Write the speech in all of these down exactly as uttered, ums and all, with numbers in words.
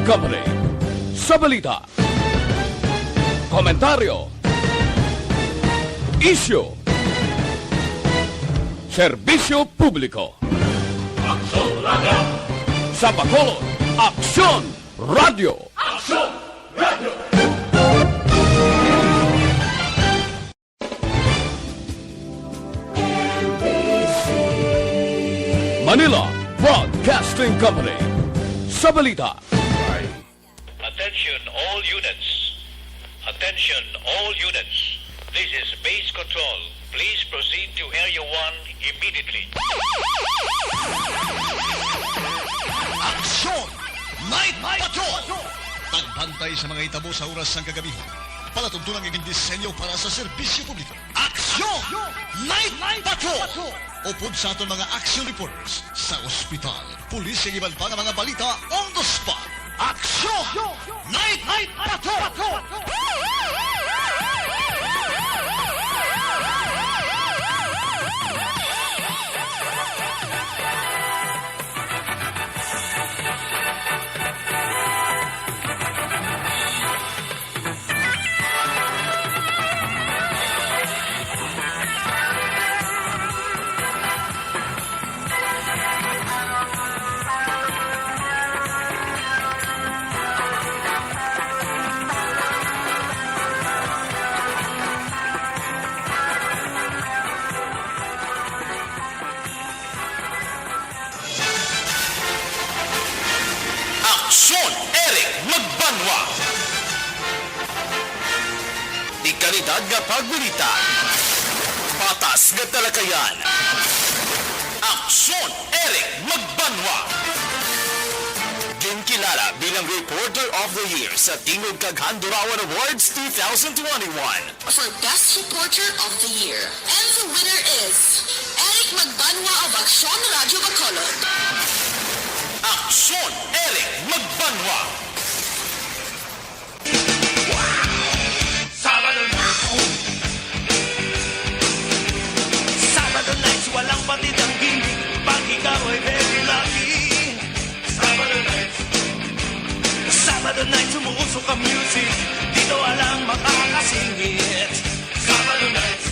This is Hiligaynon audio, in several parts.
Company. Sa balita, komentaryo, isyu, serbisyo publiko. Aksyon Radio! Sa Bacolod, Aksyon Radio! Aksyon Radio! Manila Broadcasting Company. Sa balita. Attention all units. Attention all units. This is base control. Please proceed to Area one immediately. Aksyon! Night Patrol! Pagbantay sa mga hitabo sa oras sang kagabi. Palatuntunan nga gindisenyo para sa serbisyo publiko. Aksyon! Night Patrol! Upod sa aton mga action reporters sa ospital, pulis, kag iban pa nga mga balita on the spot. Aksyon! Night Patrol! Aksyon, Eric Magbanwa. Di kalidad nga pagbalita, patas nga talakayan. Aksyon, Eric Magbanwa. Ginkilala bilang Reporter of the Year sa Tingog kag Handurawan Awards two thousand twenty-one. For Best Reporter of the Year. And the winner is Eric Magbanwa of Aksyon Radio Bacolod. Aksyon, Eric Magbanwa. Sabado night. Sabado nights, walang batid ang gimmick. Pag ikaw ay very lucky. Sabado nights. Sabado nights, umuusok ang music. Dito walang makakasingit. Sabado nights.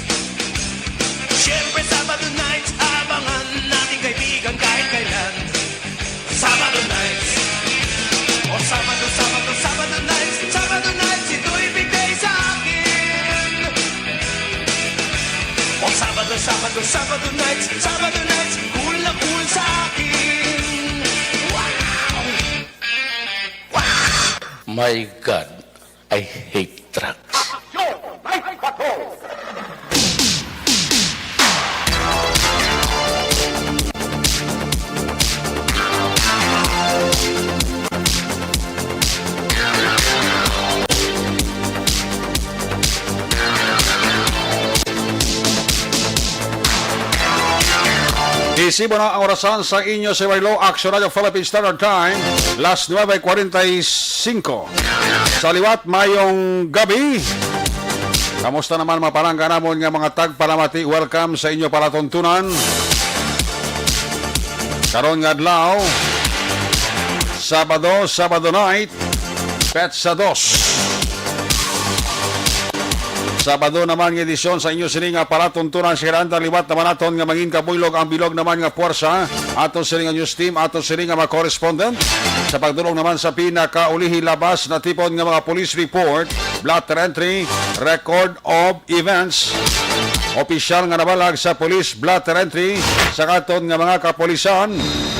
Siyempre, Sabado nights, abangan nating kaibigan kahit kailan. Sabado nights. O Sabado, Sabado, Sabado nights. Sabado nights, ito'y big day sa akin. O Sabado, Sabado, Sabado nights. Sabado nights, cool na cool sa akin. Wow! Wow! My God, I hate drugs. Aksyon! May Patrol! Isibo na ang orasan sa inyo sa Iloilo, Action Radio Philippine Standard Time, las nuebe cuarenta y cinco. Sa liwat, mayong gabi. Kamusta naman, mga palangga namon nga mga tagpalamati? Welcome sa inyo palatuntunan karon nga adlaw, Sabado, Sabado night, petsa dos. Sabado naman nga edisyon sa inyo sini nga palatuntunan. Sa kanan, liwat naman naton nga mangin kabuylog ang bilog naman nga puwersa. Ato sini nga news team, ato sini nga mga correspondent. Sa pagdulong naman sa pinakaulihi labas natipon nga mga police report, blotter entry, record of events, opisyal nga nabalag sa police, blotter entry sa katon nga mga kapulisan,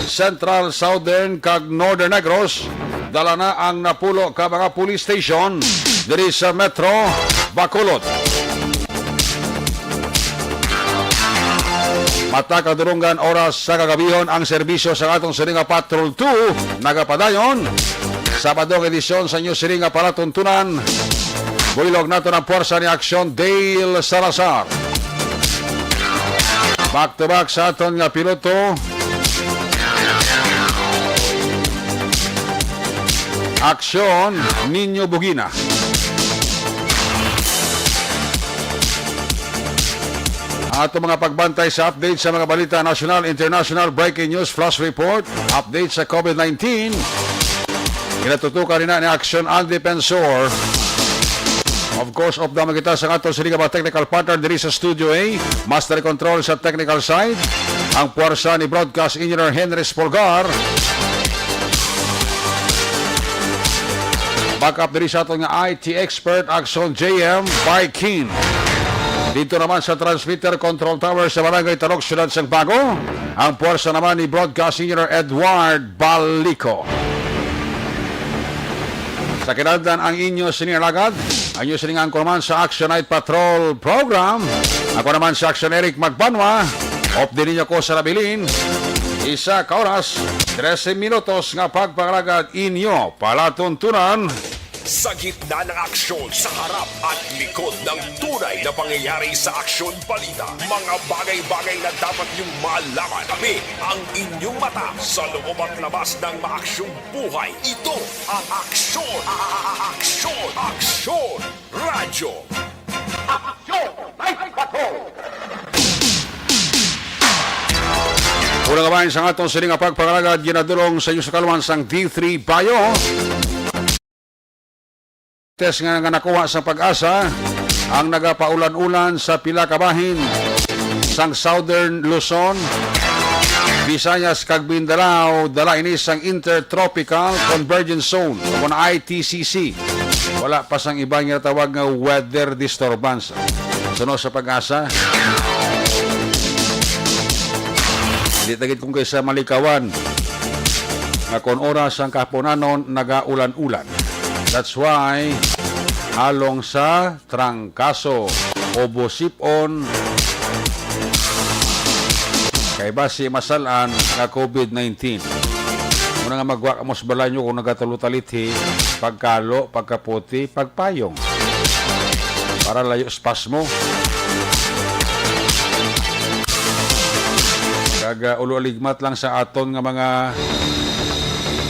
Central, Southern, kag Northern Negros, dala na ang napulo ka mga police station diri sa Metro Bacolod. Matag kadurunggan oras sa kagabihon ang serbisyo sa atong sini nga Patrol two nagapadayon. Sabado nga edisyon sa inyo sini nga palatuntunan. Buylog nato ang puwersa ni Aksyon Dale Salazar. Back to back sa aton nga piloto. Aksyon, Nino Bugina. Ato mga pagbantay sa update sa mga balita nasyonal, international, breaking news, flash report, update sa COVID nineteen. Ginatutukan nina ni Action Al Defensor. Of course, updam kita sa aton sini nga mga technical partner diri sa Studio A. Master control sa technical side, ang puwersa ni broadcast engineer Henry Spolgar. Backup diri sa aton nga I T expert, Action J M Baikin. Dito naman sa transmitter control tower sa Barangay Talok, Siyudad sang Bago, ang puwersa naman ni broadcast engineer Edward Balico. Sa kinahanglan ang inyo sini alagad, ang inyo sini nga anchorman sa Action Night Patrol Program. Ako naman si Action Eric Magbanwa. Updi ninyo ko sa nabilin. Isa ka oras, trese minutos nga pagpangalagad inyo palatuntunan. Sa gitna ng aksyon, sa harap at likod ng tunay na pangyayari sa Aksyon Balita, mga bagay-bagay na dapat niyong malaman. Kami ang inyong mata sa loob at labas ng maaksyong buhay. Ito ang Aksyon, Aksyon, Aksyon Radyo. Aksyon! May bato! Una nga bahin sang aton sini nga pagpangalagad, ginadulong sa inyo sa kaluman sang D three Bio. Test nga, nga nakuha sa PAGASA, ang nagapaulan-ulan sa pila ka bahin sang Southern Luzon, Visayas kag Mindanao, dala ini sang Intertropical Convergence Zone o kon I T C C. Wala pa sang iba nga tawag nga weather disturbance. Suno sa PAGASA, di ta gid kon kaysa malikawan nga kon oras sang kahaponanon nagaulan-ulan. That's why halong sa trangkaso o busip-on kay basi masal-an nga COVID nineteen. Muna nga magwa ka mo sa balay nyo kung nagatulutalithi, pagkalo, pagkaputi, pagpayong. Para layo sa pasmo. Kag, ah, ulo aligmat lang sa aton nga mga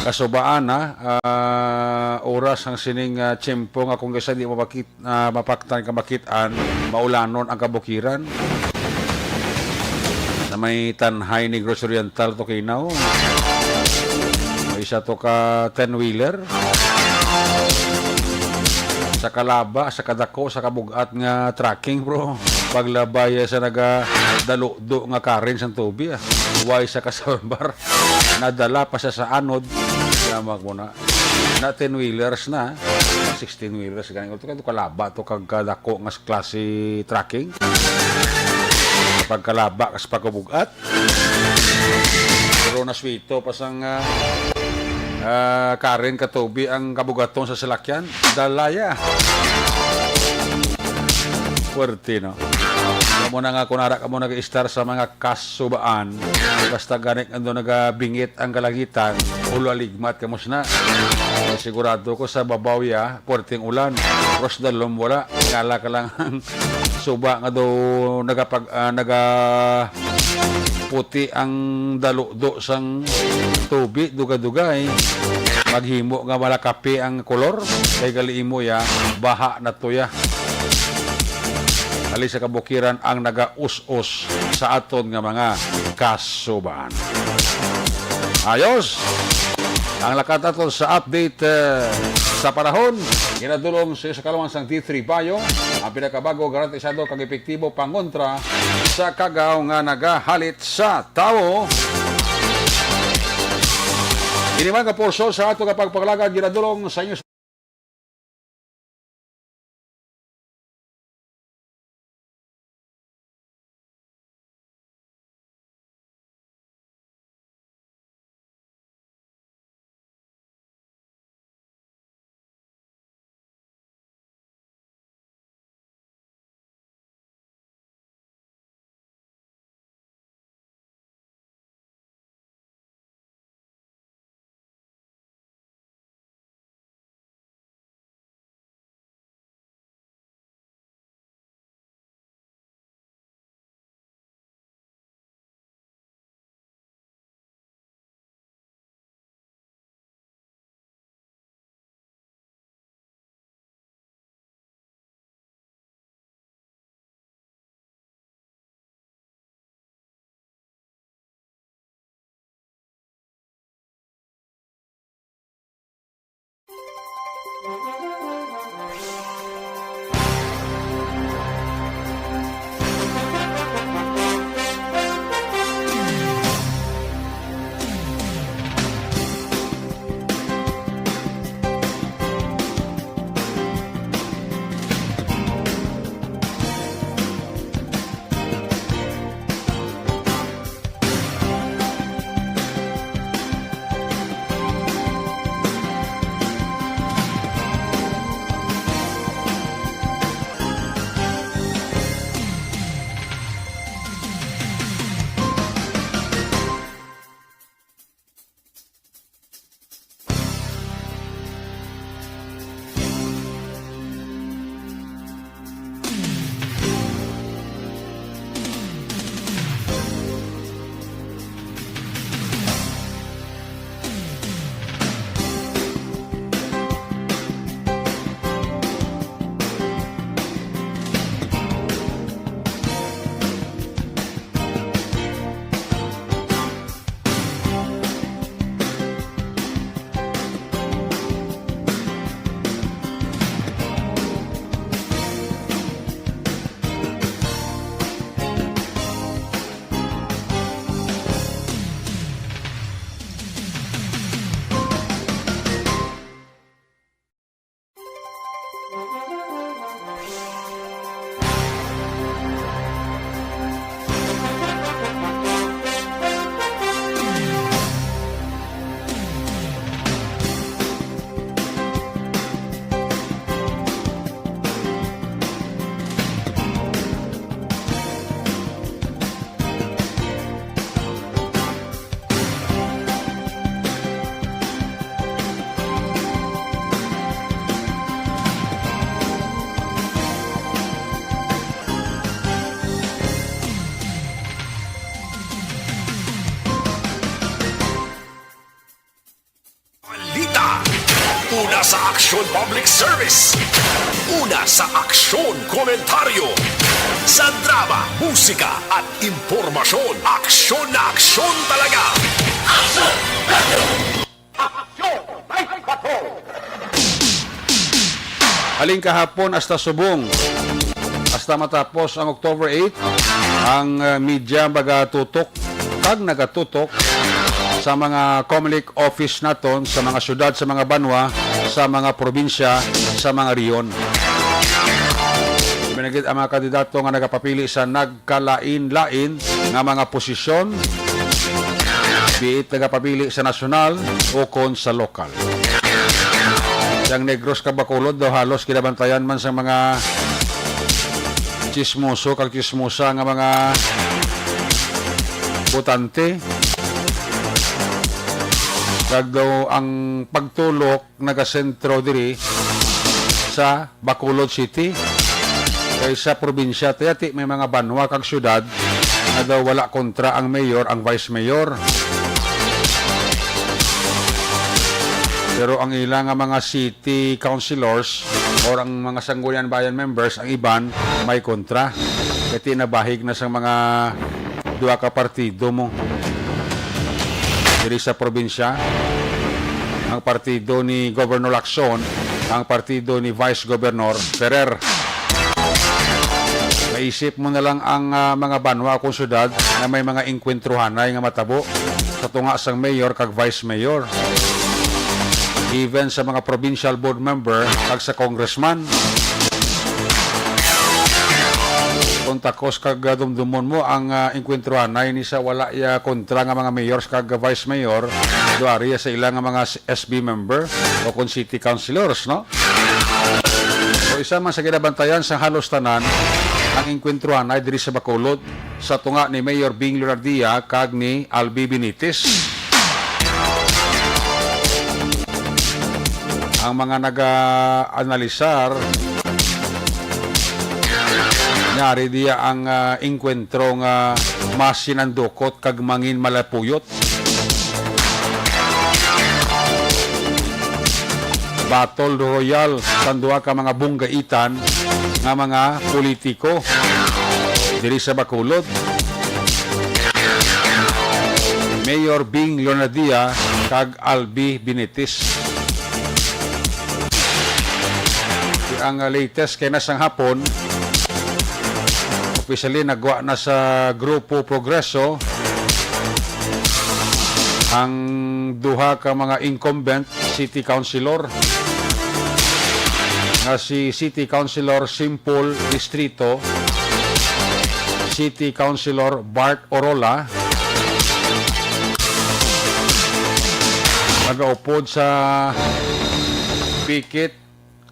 kasubaan, ha? Ah, oras ang sining, ah, tiyempo nga kung kaysa di mo makit-, ah, mapaktan ka makit-an, maulanon ang kabukiran. Sa may Tanjay, Negros Oriental, Toquinao. May isa to ka ten-wheeler. Sa kalaba, sa kadako, sa kabugat nga trucking, bro. Paglabay sa naga daludo nga current sang tubi, ah. Way sa kasalbar. Nadala pa siya sa anod. Yamak mo na. Na ten-wheelers na, sixteen-wheelers, gani. Ito ka, ito kalaba, to kag kadako nga s-, klase trucking. Pagkalaba, kas pagkabugat. Pero naswito pa sang, ah, ah, current katubi ang kabugaton sa salakyan. Dalaya. Puwerte, no? Kamo na nga, kung ara kamo nag-istar sa mga kasubaan, basta gani ando nagabingit ang kalangitan, ulo aligmat kamo sina. Sigurado ko sa babaw ya, puwerteng ulan. Pero sa dalom, wala. Ngala ka lang ang suba nga daw nagapag-, ah, naga puti ang daludo sang tubi, dugay-dugay. Maghimo nga wala kape ang kolor, kay gali imo ya, baha na to ya. Ali sa kabukiran ang nagaus-os sa aton nga mga kasubaan. Ayos! Ang lakat ato sa update, eh, sa panahon, ginadulong sa, sa kaluman sang D three Bio, ang pinakabago, garantisado kag epektibo pangontra sa kagaw nga nagahalit sa tawo. Ini man nga porsyon sa ato nga pagpangalagad ginadulong sa inyo Sa Aksyon Public Service. Una sa aksyon, komentaryo. Sa drama, musika, at impormasyon, aksyon na aksyon talaga. Aksyon! Aksyon! Aling kahapon hasta subong, hasta matapos ang October eight, ang, uh, media magatutok kag nagatutok sa mga Comelec office naton, sa mga syudad, sa mga banwa, sa mga probinsya, sa mga rehiyon. Iban na gid ang mga kandidato nga nagapapili sa nagkalain-lain nga mga posisyon, biit nagapapili sa nasyonal ukon sa lokal. Ang Negros kag Bacolod daw halos ginabantayan man sa mga chismoso kag chismosa nga mga botante. Kag daw ang pagtulok nagasentro diri sa Bacolod City. Kay sa probinsya, tiyati may mga banwa kag syudad nga daw wala kontra ang mayor, ang vice mayor. Pero ang ila nga mga city councilors or ang mga Sangguniang Bayan members, ang iban may kontra. Kay ti nabahig na sang mga duha ka partido mo diri sa probinsya. Ang partido ni Governor Lacson, ang partido ni Vice Governor Ferrer. Maisip mo na lang ang, ah, mga banwa kung syudad na may mga engkwentruhanay nga matabo sa tunga sang mayor kag vice mayor, even sa mga provincial board member kag sa congressman. Kung takos kag, ah, dumdumon mo ang, ah, engkwentruhanay ni sa wala ya kontra nga mga mayors kag vice mayor, duari sa ila nga mga S B member o kon city councilors, no? So, isa man sa ginabantayan sang halos tanan ang engkwentruhanay diri sa Bacolod sa tunga ni Mayor Bing Leonardia kag ni Albi Benitez. Ang mga naga-analisar, yari diya ang, ah, engkwentro nga mas sinandukot kag mangin malapuyot. Battle Royale sang duha ka mga bunggaitan nga mga politiko diri sa Bacolod. Mayor Bing Leonardia kag Albi Benitez. Ang latest kay na sang hapon, officially nagwa na sa Grupo Progreso ang duha ka mga incumbent city councilor nga si City Councilor Simple Distrito, City Councilor Bart Orola, magaupod sa pikit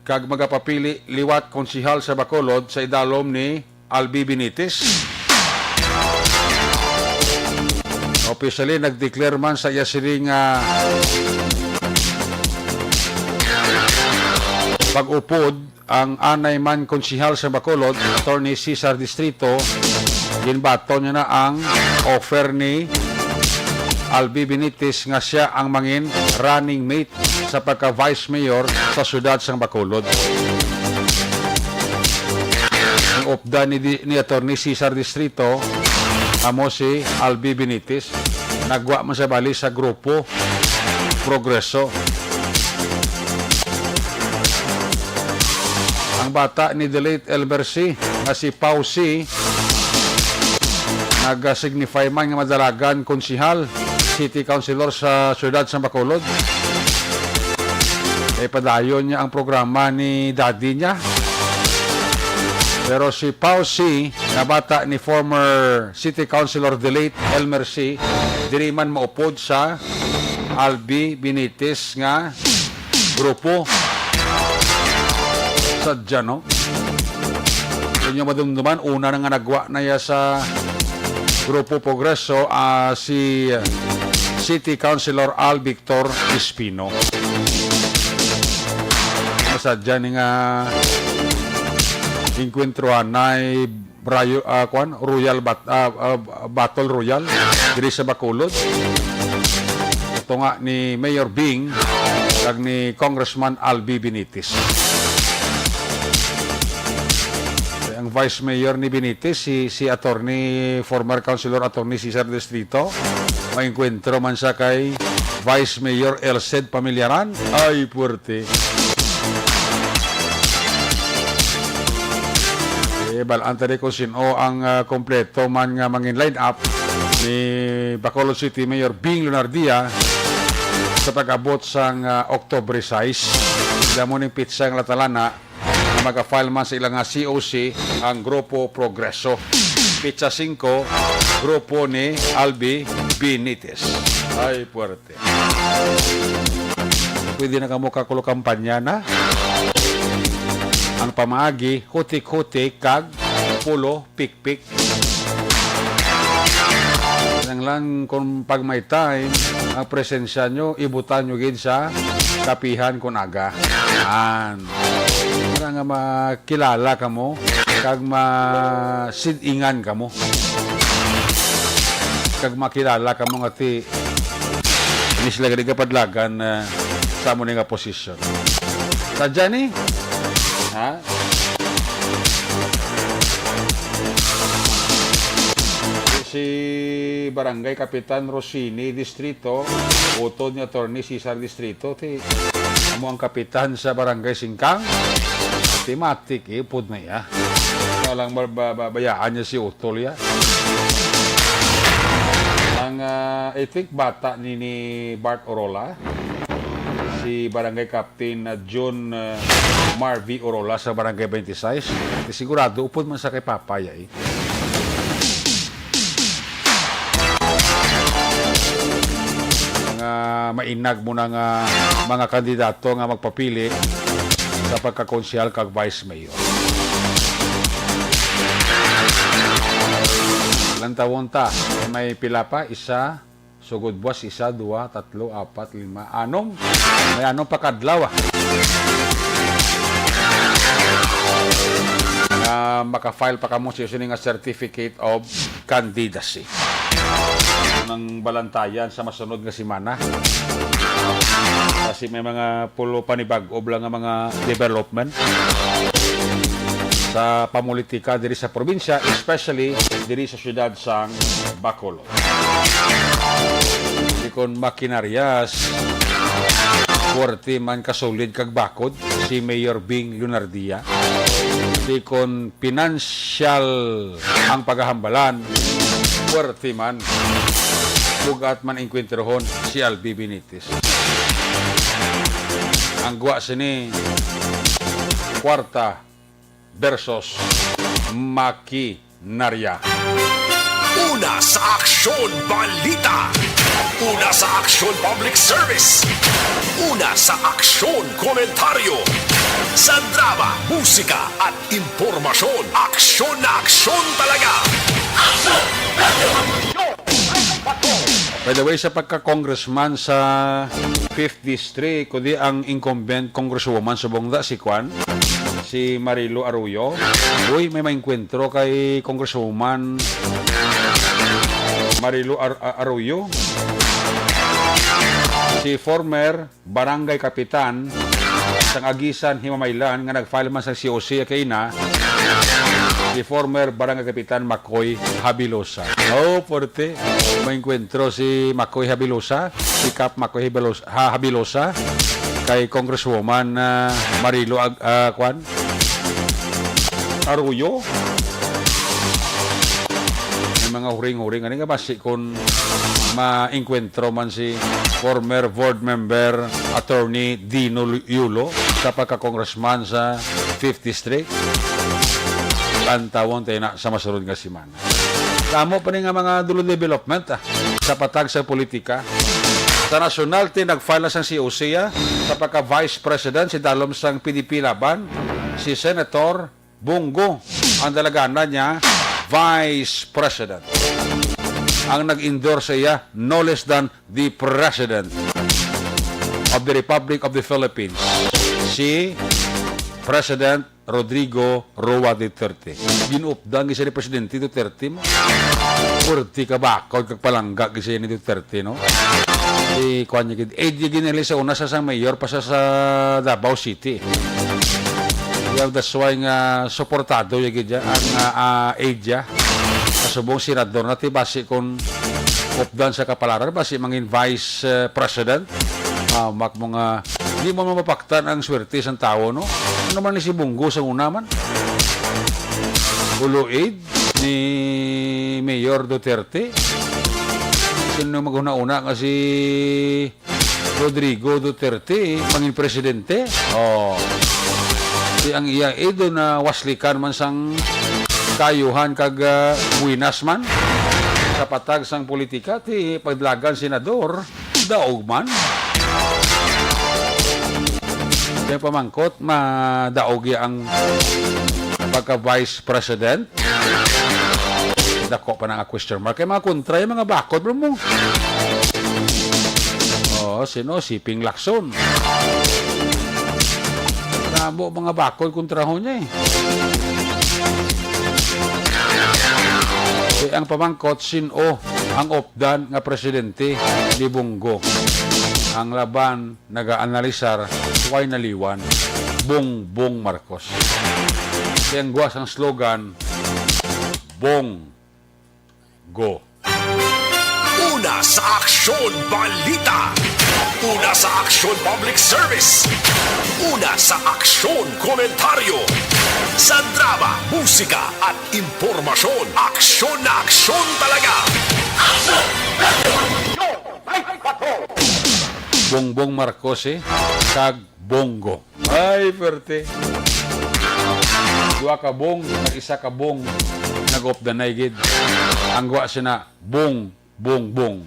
kag magapapili liwat konsehal sa Bacolod sa idalom ni Albi Benitez. Officially, nag-declare man sa iya siring nga pag-upod ang anay man konsehal sa Bacolod, Attorney Cesar Distrito. Ginbaton niya na ang offer ni Albi Benitez nga siya ang mangin running mate sa pagka-vice mayor sa siyudad sang Bacolod. Ang updan ni, di-, ni Attorney Cesar Distrito, amo si Albi Benitez. Nagwa man sa bali sa grupo Progreso. Ang bata ni the late Elmer C nga si Pau C, nag-signify man nga madalagan konsehal, city councilor sa siyudad sa Bacolod. Eh, padayon niya ang programa ni daddy niya. Pero si Pau C, nga bata ni former city councilor the late Elmer C, diri man maupod sa Albi Benitez nga grupo. Sadya, no? Inyo madumduman, una na nga nagwa na ya sa Grupo Progreso, ah, si City Councilor Al Victor Espino. Masadya ni nga engkwentruhanay rayo, ah, kwan, royal bat-, ah, ah, battle royal diri sa Bacolod. Ito nga ni Mayor Bing, ni Congressman Albi Benitez. Ang Vice Mayor ni Benitez, si, si Attorney, former Councilor Attorney Cesar Distrito, maengkwentro man siya kay Vice Mayor Elced Pamillaran. Ay, puwerte. Eh, bal-an ta di kung sin-o ang, ah, kompleto man nga mangin line-up ni Bacolod City Mayor Bing Lunardia sa pag-abot sang, ah, Oktubre sais. Damo ning pitsa nga natalana nga maga-file man sa ila nga C O C ang Grupo Progreso. Pitsa singko, grupo ni Albi Benitez. Ay, puwerte. Pwede na kamo kakulo kampanya na. Ang pamaagi, hutik-hutik kag pulo pikpik. Lang lang kung pag may time, ang presensya nyo, ibutan nyo gid sa kapihan kun aga. An. Para nga makilala kamo, kag masidingan kamo. Kag makilala kamo nga ti, ini sila gani kapadlagan, ah, sa amo ni nga posisyon. Sa Johnny? Ha? Si Barangay Kapitan Rosini Distrito, utod ni Attorney Cesar Distrito, ti amo ang kapitan sa Barangay Singkang. Ti matik, eh, pud na iya. Kaya lang ba-, ba-, ba-, bayaan niya si utol, ya. Ang, ah, I think, bata ni, ni Bart Orola, si Barangay Captain, ah, John, ah, Marvy Orola sa Barangay twenty-six. Ti sigurado, upod man sa kay Papa, ya, eh. Mga mainag mo na nga mga kandidato nga magpapili sa pagkakonsehal kag vice mayor. Lantawon ta, may pila pa? Isa, sugod buwas, isa, dua, tatlo, apat, lima, anom. May anom pa kadlaw, ah. Nga maka-file pa kamo sa sini nga certificate of candidacy. Nang balantayan sa masunod nga semana. Kasi may mga pulo pa ni bag-o lang nga mga development sa pamulitika diri sa probinsya, especially diri sa siyudad sang Bacolod. Di kon makinaryas, puwerte man, kasulid kag bakod si Mayor Bing Lunardia. Di kon pinansyal ang pagahambalan, puwerte man, bug-at man engkwentrohon si Albi Benitez. Ang gwa sini, kwarta versus makinarya. Una sa aksyon, balita. Una sa aksyon, public service. Una sa aksyon, komentaryo. Sa drama, musika, at impormasyon, aksyon na aksyon talaga. By the way, sa pagka-congressman sa fifth District, kundi ang incumbent congresswoman subong da si Kwan, si Marilo Arroyo. Uy, may maengkwentro kay Congresswoman Marilo Ar-, Ar-, Arroyo. Si former barangay kapitan sang Aguisan, Himamaylan, nga nag-file man sang C O C kay ina, si former barangay kapitan Macoy Habilosa. Oh, puwerte. Maengkwentro si Macoy Habilosa, si Kap Macoy Habilos-, Ha-, Habilosa, kay Congresswoman, ah, Marilo Ag-, ah, kwan? Arroyo. May mga huring-huring. Ano nga ba si kung maengkwentro man si former board member Attorney Dino Lu-, Yulo sa pagka-congressman sa fifth District? Lantawon tayo na sa masunod nga semana. Damo pa ni nga mga dulo development, ah, sa patag sa politika. Sa nasyonal, ti nag-file na sang C O C, ah, sa pagka-vice president si dalom sang P D P Laban, si Senator Bong Go ang dalagana niya, vice president. Ang nag-endorse sa iya, no less than the President of the Republic of the Philippines, si President Rodrigo Roa Duterte. Ginupdan gid siya ni Presidente Duterte mo. Purti ka bakod kag palangga gid siya ni Duterte, no? Si kuan niya gid, aide niya gid nila sa una sa, sa mayor pa sa, sa Davao City. Yeah, that's why nga suportado niya gid ya, ang, ah, ah, aide ya. Kasubong senador na ti basi kung updan sa kapalaran, basi mangin vice, eh, president. Ah, mak mo nga, di mo mapaktan ang swerte sang tawo, no? Ano man ni si Bong Go sa una man? Ulo aide ni Mayor Duterte. Sino maghuna-una nga si Rodrigo Duterte, mangin presidente? Oh. Di ang iya aide na waslikan man sang kaayuhan kag, ah, buenas man sa patag sang politika, ti pagdalagan senador, daog man. Kay pamangkot, madaog ya ang pagka-vice president? Dako pa na nga question mark. Kay mga kontra, yung mga bakod, bro, mo. Oo, sino? Si Ping Lacson. Namo mga bakod kontrahon niya, eh. Kay ang pamangkot, sin-o ang updan nga presidente ni Bong Go? Ang laban, nagaanalisar, way naliwan. Bongbong Marcos. Kay ang gwa sang slogan, Bong Go. Una sa Aksyon Balita. Una sa Aksyon Public Service. Una sa Aksyon Komentaryo. Sa drama, musika, at impormasyon, aksyon na aksyon talaga. Aksyon! Bongbong Marcos, eh, kag Bong Go. Ay, perte. Dua ka Bong, kag isa ka Bong, nag-updanay gid. Ang gwa sina, Bong, Bong, Bong.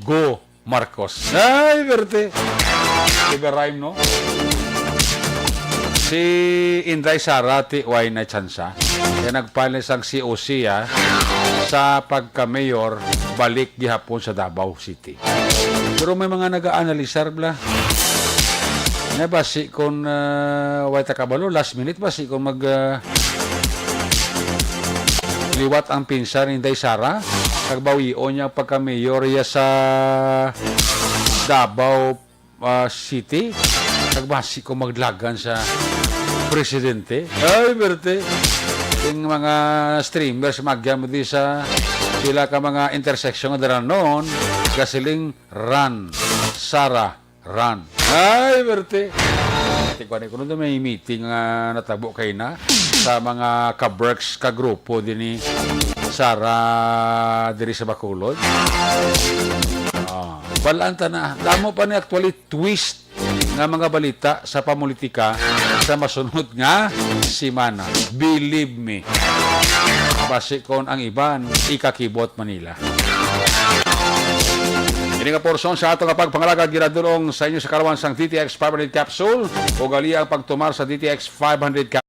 Go, Marcos. Ay, perte. Di ba rhyme, no? Si Inday Sara, ti, way na tsansa. Kaya nag-file na sang C O C, ah, sa pagka-mayor, balik gihapon sa Davao City. Pero may mga nag-aanalisar, bla. Nga basi kung, ah, way ta kabalo, last minute basi kung mag, ah, liwat ang pinsan ni Inday Sara, kag bawion niya ang pagka-mayor iya sa Davao, ah, City, kag basi kung magdalagan sa presidente. Ay, berte. Yung mga streamers, magyam di sa pila ka mga intersection nga dala noon, gasiling, "Run, Sara, run." Ay, berte. Tingnan ko, may meeting nga natabo kay na sa mga ka-Berks, ka-grupo din ni Sara diri sa Bacolod. Ah, balaan ta na. Damo pa ni actually twist nga mga balita sa pamulitika sa masunod nga semana. Believe me. Basi kon ang iban, ikakibot Manila. Ini nga porsyon sa ato nga pagpangalagad ginadulong sa inyo sa kalawan sang D T X five hundred capsule ug gali ang pagtumar sa D T X five hundred capsule.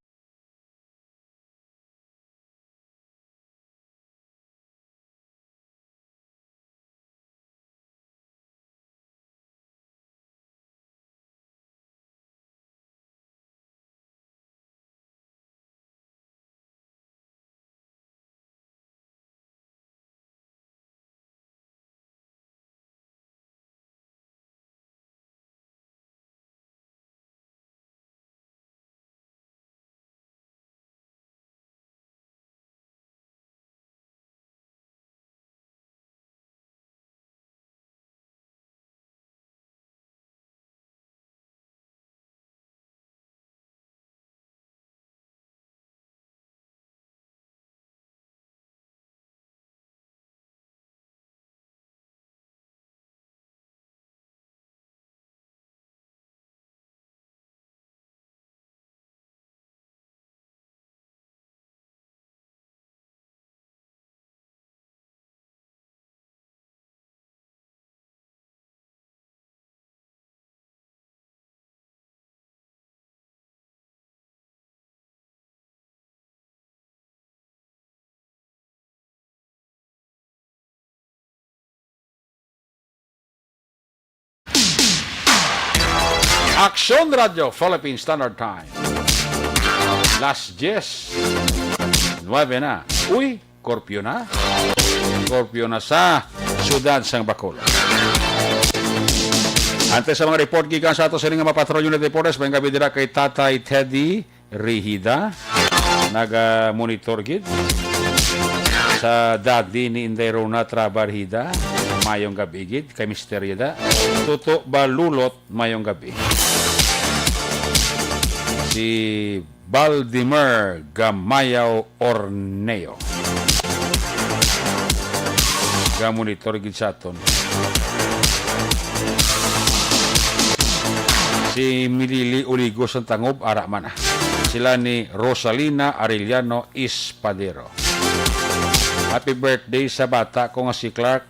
Aksyon Radyo Philippine Standard Time. Las diez, nuebe na. Uy, korpyo na. Korpyo na sa siyudad sang Bacolod. Antes sa mga report gikan sa ato sini nga mga patrol unit reporters, may gabi dira kay Tatay Teddy Rihida. Naga-monitor gid sa daddy ni Inday Rona Traba Rihida. Mayong gabi gid kay Mister Rihida. Tuto Balulot, mayong gabi. Si Baldimer Gamayaw Orneo. Ga-monitor gid sa aton. Si Milili Uligos ang tangob, ara man. Sila ni Rosalina Arellano Espadero. Happy birthday sa bata ko nga si Clark,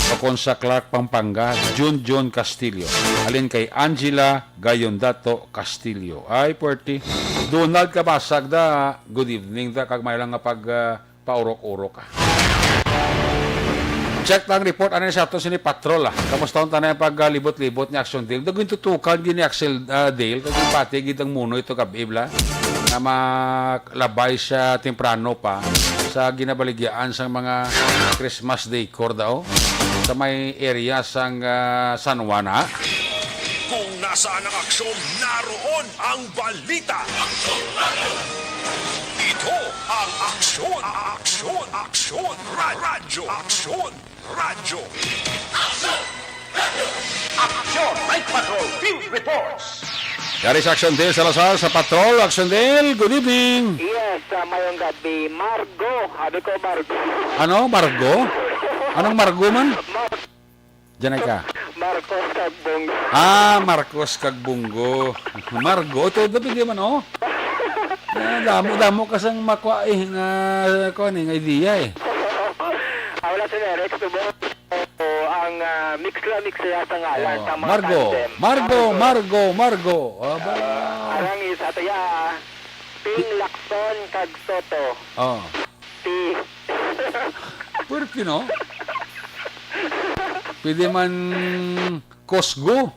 o kon sa Clark, Pampanga, Junjun Castillo. Halin kay Angela Gayondato Castillo. Ay, pwerte. Donald Kabasag da, good evening da, kag may lang nga pag, ah, paurok-urok, ah. Check lang report, ano sa ato sini patrol, ah. Kamusta ang tanay ang paglibot-libot ni Action Dale? Dagun tutukan gini Axel, ah, Dale, kag pati gid ang muno ito kab-, ibla, na makalabay siya temprano pa sa ginabaligyan sang mga Christmas decor daw sa may area sang, ah, San Juan, ha? Kung nasaan ang aksyon, naroon ang balita. Ito ang Aksyon, Aksyon, Aksyon, Ra-, Radyo, Aksyon, Radyo. Aksyon, Night Patrol, Field Reports. Dari sa Action Dale Salazar sa Patrol. Action Dale, good evening. Yes, ah, mayong gabi. Margo, sabi ko Margo. Ano? Margo? Anong Margo man? Mar- Diyan ay ka. Marcos Cagbong. Ah, Marcos Cagbunggo. Margo. Ito, ito, pwede man, oh. Ah, damo, damo ka sang makwa eh, nga, kuwan eh, nga idea eh. Ah, wala si Nerex, subong. Oo, ang, ah, mix lang, mix siya sa ngalan, Oo. sa mga Margo. tandem. Margo, Margo. Margo, Margo. Aba. Ah, arang is, ato ya, Ping Lacson kag Soto. Oh. Ti. Pwerte, no? Pwede man Cosgo.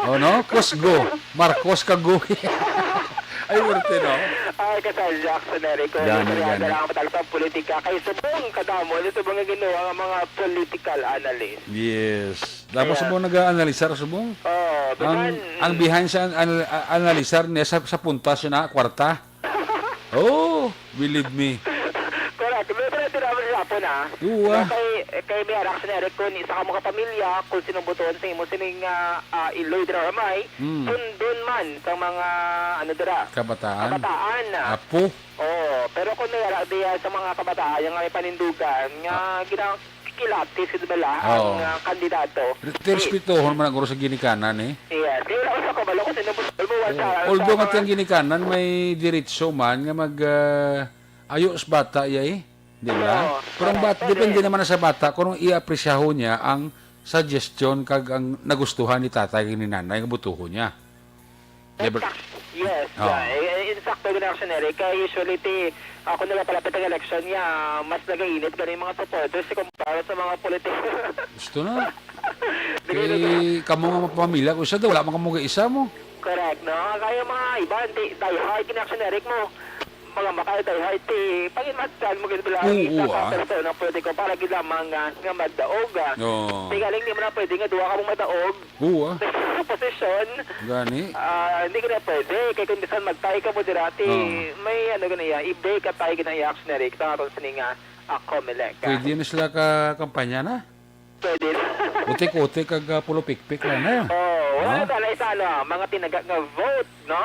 Oh, no? Cosgo. Marcos Kaguhi. Ay, pwerte, no? Ay, kasal Jackson, Eric. Kung Gani, istorya gani. na lang matag sa politika, kay subong kadamo, ano subong nga ginawa ang mga political analyst? Yes. Tapos Kaya subong nag-aanalisar, subong? Oh, Ang, bisan ang behind sa an-, anal-, a-, analisar niya sa, sa puntas yun, ha? Kwarta. Oh, believe me. Correct. May pala din naman sa Japon, ah. Oo, ah. Kay, kay may arak sa Eric, kung isa ka mga pamilya, kung sinong butuan sa imo, sining, ah, ah, Iloy dira ramay, Hmm. sundon man sa mga, ano dira, Kabataan. kabataan, ah. Apo. Oo, pero kung may arak diya sa mga kabataan, yung may panindugan, nga Ah. gina-, kilatis, di ba, la, Oo. ang, ah, kandidato. Re-, Eh, respetohon man ang guro sa ginikanan, eh. Yes. Di, wala ko sa kabalo kung sino mo, mo, Oh, sa, although sa nga mga tiyang ginikanan, may diritso man nga mag, ah, ayo sa bata, iya, eh. Di ba? Oo, Pero ang correct. bat-, Pwede. depende naman na sa bata kung i-apresyaho niya ang suggestion kag ang nagustuhan ni tatay kag ni nanay nga butuhon niya. Never Exact-, yes, Oo. yeah. Eh, eh, insakto gid ang scenario. Kaya usually, ti, ah, kung nagapalapit ang election niya, mas nagainit gani mga supporters si kumpara sa mga politiko. Gusto na. Dili, dili. Kay kamo nga mga pamilya, kung isa daw, wala man kamo kay isa mo. Correct, no? Kaya mga iba, di, die hard gid ang scenario mo. Mga makay die hard, ti, pag-inmatsan mo gid bala ang Oo, isa ka ah. personang politiko para gid lamang nga, nga magdaog, ah. Oo. Di galing, di mo na pwede nga duha ka mong madaog. Oo, ah. Sa posisyon, Gani? ah, hindi ka na pwede. Kaya kung bisan magtay ka mo dira, ti, Oo. may ano gani ya, i-break ka tayo gina-, i-action na rin. Kita nga ito sa nga, ah, Comelec, ah. Pwede na sila ka kampanya na? Pwede na. Utik-utik kag, ah, pulupikpik lang na. Oo, wala Ha? na tayo sa ano, ah, mga tinaga nga vote, no?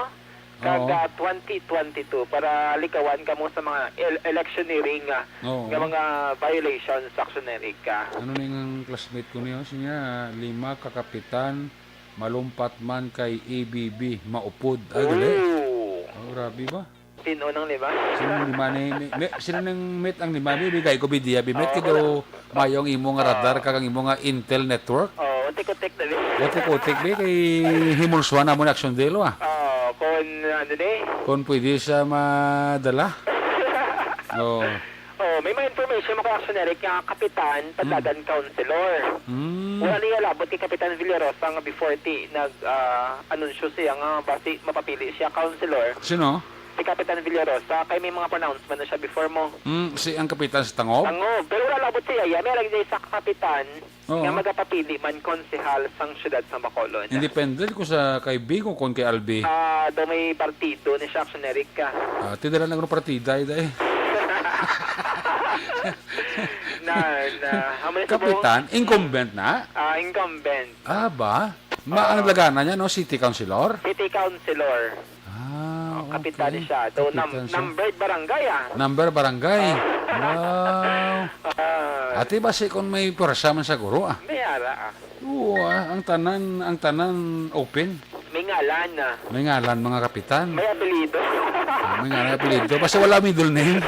Kag, Oo. ah, twenty twenty-two, para likawan ka mo sa mga el-, electioneering, ah, Oo. nga mga violations, action na rin ka. Ano na yung classmate ko niyo? Siya, lima, kakapitan, malumpat man kay A B B, maupod. Ay, gali. Oo. Oh, grabe ba? Sino nang lima? Sino ang lima ni, mi-, mi-, sino nang met ang lima? Bibigay ko, bidiya, bi, met Oo, kay daw wala. mayo ang imo nga radar, Oo. kag ang imo nga Intel network. Oo, utik-utik na, bi. Utik-utik, bi, kay himulsuhan na mo na aksyon delo, ah. Oo, kung ano, ni? Kung pwede siya madala. Oo. Oh, may mga information mo kay Action Eric nga kapitan, Padlagan Councilor. Mm. Wala niya labot kay Kapitan Villarosa nga before ti nag, ah, anunsyo siya nga basi mapapili siya councilor. Sino? Si Kapitan Villarosa, kay may mga pronouncement na siya before mo. Mm, si ang kapitan sa Tangub? Tangub. Pero wala labot siya, ya. May lagi sa kapitan Oo. nga magapapili man konsehal sang siyudad sang Bacolod. Independent ko sa kay Bing o kon kay Albi? Ah, daw may partido ni siya, Action Eric ka. Ah, ti dala na kuno partida, eh, day. Na, na. Amo na sa buong Kapitan, incumbent na? Ah, incumbent. Ah, ba? Ma-, ang Oo. lagana niya, no? City councilor? City councilor. Ah, Oh, kapitan okay. siya. So, nam-, Kapitan siya. numbered barangay, ah. Number barangay. Ah. Wow. Ah. Ati ba si kung may pwersa man sa guro, ah? May ara, ah. Oo, ah. Ang tanan, ang tanan open. May ngalan, ah. May ngalan, mga kapitan. May apelyido. Ah, may ngalan, apelyido. Basta wala middle name.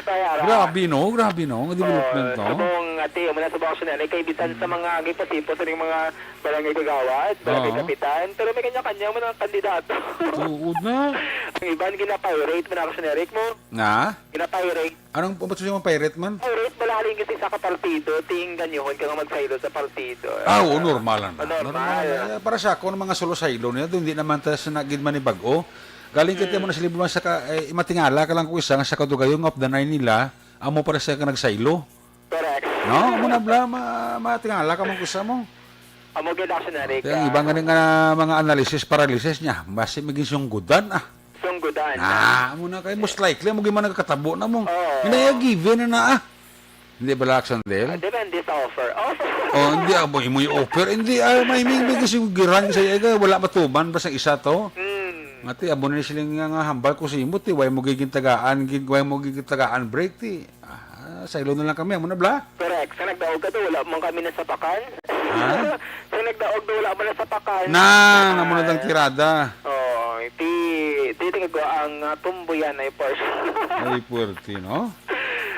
May ara. Grabe, no? Grabe, no? Ang development, Oh, no? Subong, ati, amo na subong, Action Eric, kay bisan sa mga gipasipo sa mga barangay kagawad, barangay Oo. kapitan, pero may kanya-kanya man ang kandidato. Oo na. Ang iban, ginapirate man, Action Eric mo. Nga? Ginapirate. Anong, ba't siya pirate man? Pirate, bala halin kasi sa kapartido, ting ganyohon ka nga magsaylo sa partido. Ah, oo, normal na. Oh, normal. Normal na. Eh, para sa ako, ang mga solo saylo niya, doon di naman ta sa nagid man ni bag-o. Galing kay Mm. mo na sila sa ka, eh, matingala ka lang kung isa nga sa kadugayon nga of the nine nila, amo para sa ka nagsaylo. Correct. No? Amo na bala, ma-, matingala ka man kung isa mo. Amo gid, Action Eric, Kaya ang ah. iba nga nga mga analysis, paralysis niya, basi maging sunggudan, ah. Sunggudan. Na, amo na kay most likely, mo gid man nagkatabo na mo. Oo. Hindi, yung given na na, ah. Hindi bala, Action Del? Ah, depende sa offer. Offer. Oh, hindi, ah, boy, mo yung offer. Hindi, ah, may, may, may kasi giran sa iya, wala matuman, basta isa to. Hmm. Ati, amo na sila nga, nga hambal ko sa imo, ti, why mo gigintagaan, gig-, why mo gigintagaan break, ti. Ah, saylo na lang kami, amo na bala. Correct. Sa nagdaog ka to, wala man kami nasapakan. Ha? Sa nagdaog to, wala man nasapakan. Na, Ah. amo na dang tirada. Oo, ti, ti, tingnan ko ang, ah, tumbuyan ay person. Ay, puwerte, no?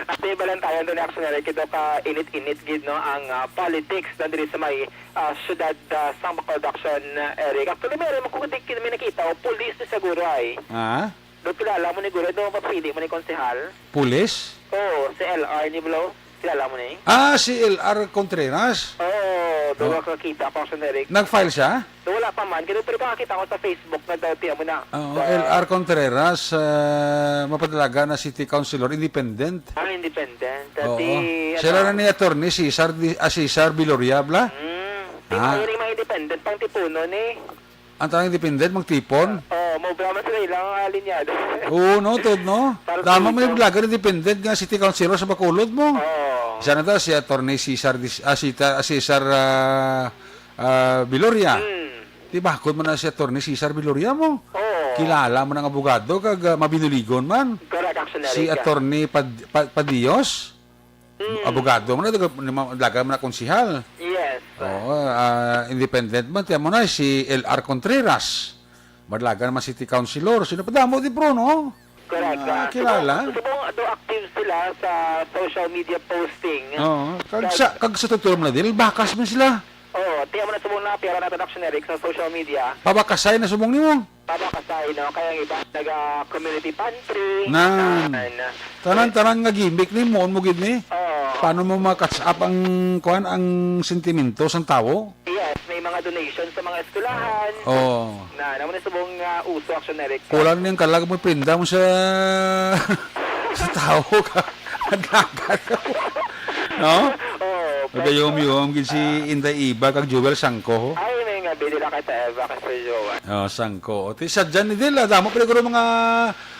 At may balantayan doon, Action Eric, ito ka init-init gid, no, ang, ah, politics na diri sa may, ah, syudad, ah, sang Bacolod, Action, ah, Eric. Actually, may rin mo kung di may nakita, o, pulis ni siguro ay. Ah? Do kilala mo ni guro, do mapili mo ni konsehal? Pulis? Oo, si L R ni Blo. Kilala mo ni? Ah, si L R Contreras. Oo, do Oh. ka kita ko sa Eric. Nag-file siya? Do wala pa man, kaya pero nakakita ko sa Facebook na dati amo na. Oo, Sa L R Contreras, ah, mapadalaga na city councilor, independent. Ah, independent. Oo. Dati, Siya ano, lang ni Attorney Cesar, di, ah, Cesar Viloria, bla? Hmm. Di Ah. ba yun yung mga independent, pang tipuno ni? Ang tanang independent, magtipon? Oo, maubra man sila ilang, ah, linyado. Oo, no, Tod, no? Partido. Tama, may vlogger independent nga city councilor sa Bacolod mo. Oo. Isa na to, si Attorney Cesar Dis-, ah, si Ta-, Cesar, ah, ah, Viloria. Hmm. Di ba, kung man na si Attorney Cesar Viloria mo? Oo. Kilala mo ng abogado, kag, ah, mabinuligon man. Correct, Action Si Erica. Attorney Pad-, Pa-, Padios? Mm. Abogado man na, daga-, ni ma-, daga man na konsihal. Yes. Oo, ah, independent man, tiyan mo na, si L R Contreras. Madalaga naman city councilor. Sino pa damo di pro, no? Correct. Ah, Ah, kilala. Subong, subong do active sila sa social media posting. Oo. Kag Kag sa, kag sa tutulo man na, dil, bakas man sila. Oo, tiyan mo na subong na, piyara na to, Action Eric, sa social media. Pabakasay na subong nimo. Pabakasay, no? Kaya ang iba, naga-community pantry. Nan. Nan. Tanan-tanan nga gimmick ni, muon mo gid ni. Oo. Paano mo ma-catch up ang, kuwan, ang sentimento sang tawo? Yes, may mga donation sa mga eskwelahan. Oo. Na, naman yung subong, ah, uso, Action Eric. Kulang na yung kalag mo, pinda mo sa, sa tawo ka. Naglagat. No? Oo, Nagayom-yom gid si Ah. Inday Eva kag Joel Sangko. Ay, may nga, bili lang kay ta Eva kay Sir Joel. Oh, Sangko. O, ti, sa dyan ni Dil, ah, damo pa siguro mga,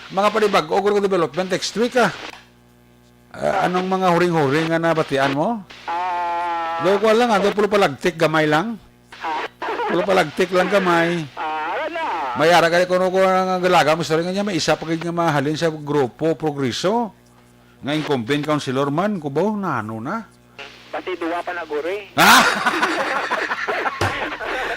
mga panibag-o, guro development next week, ah. Ah, anong mga huring-huring nga nabatian mo? Ah, Do, kuwan lang, ah, do, pulo palagtik, gamay lang. Ah. Pulo palagtik lang, gamay. Ah, ano na? May ara ka kuno ko ang galaga mo, sorry nga niya, may isa pa gid nga mahalin sa grupo, Progreso. Nga incumbent councilor man, kubaw, nano na? Basi duwa pa na, guro, eh. Ah!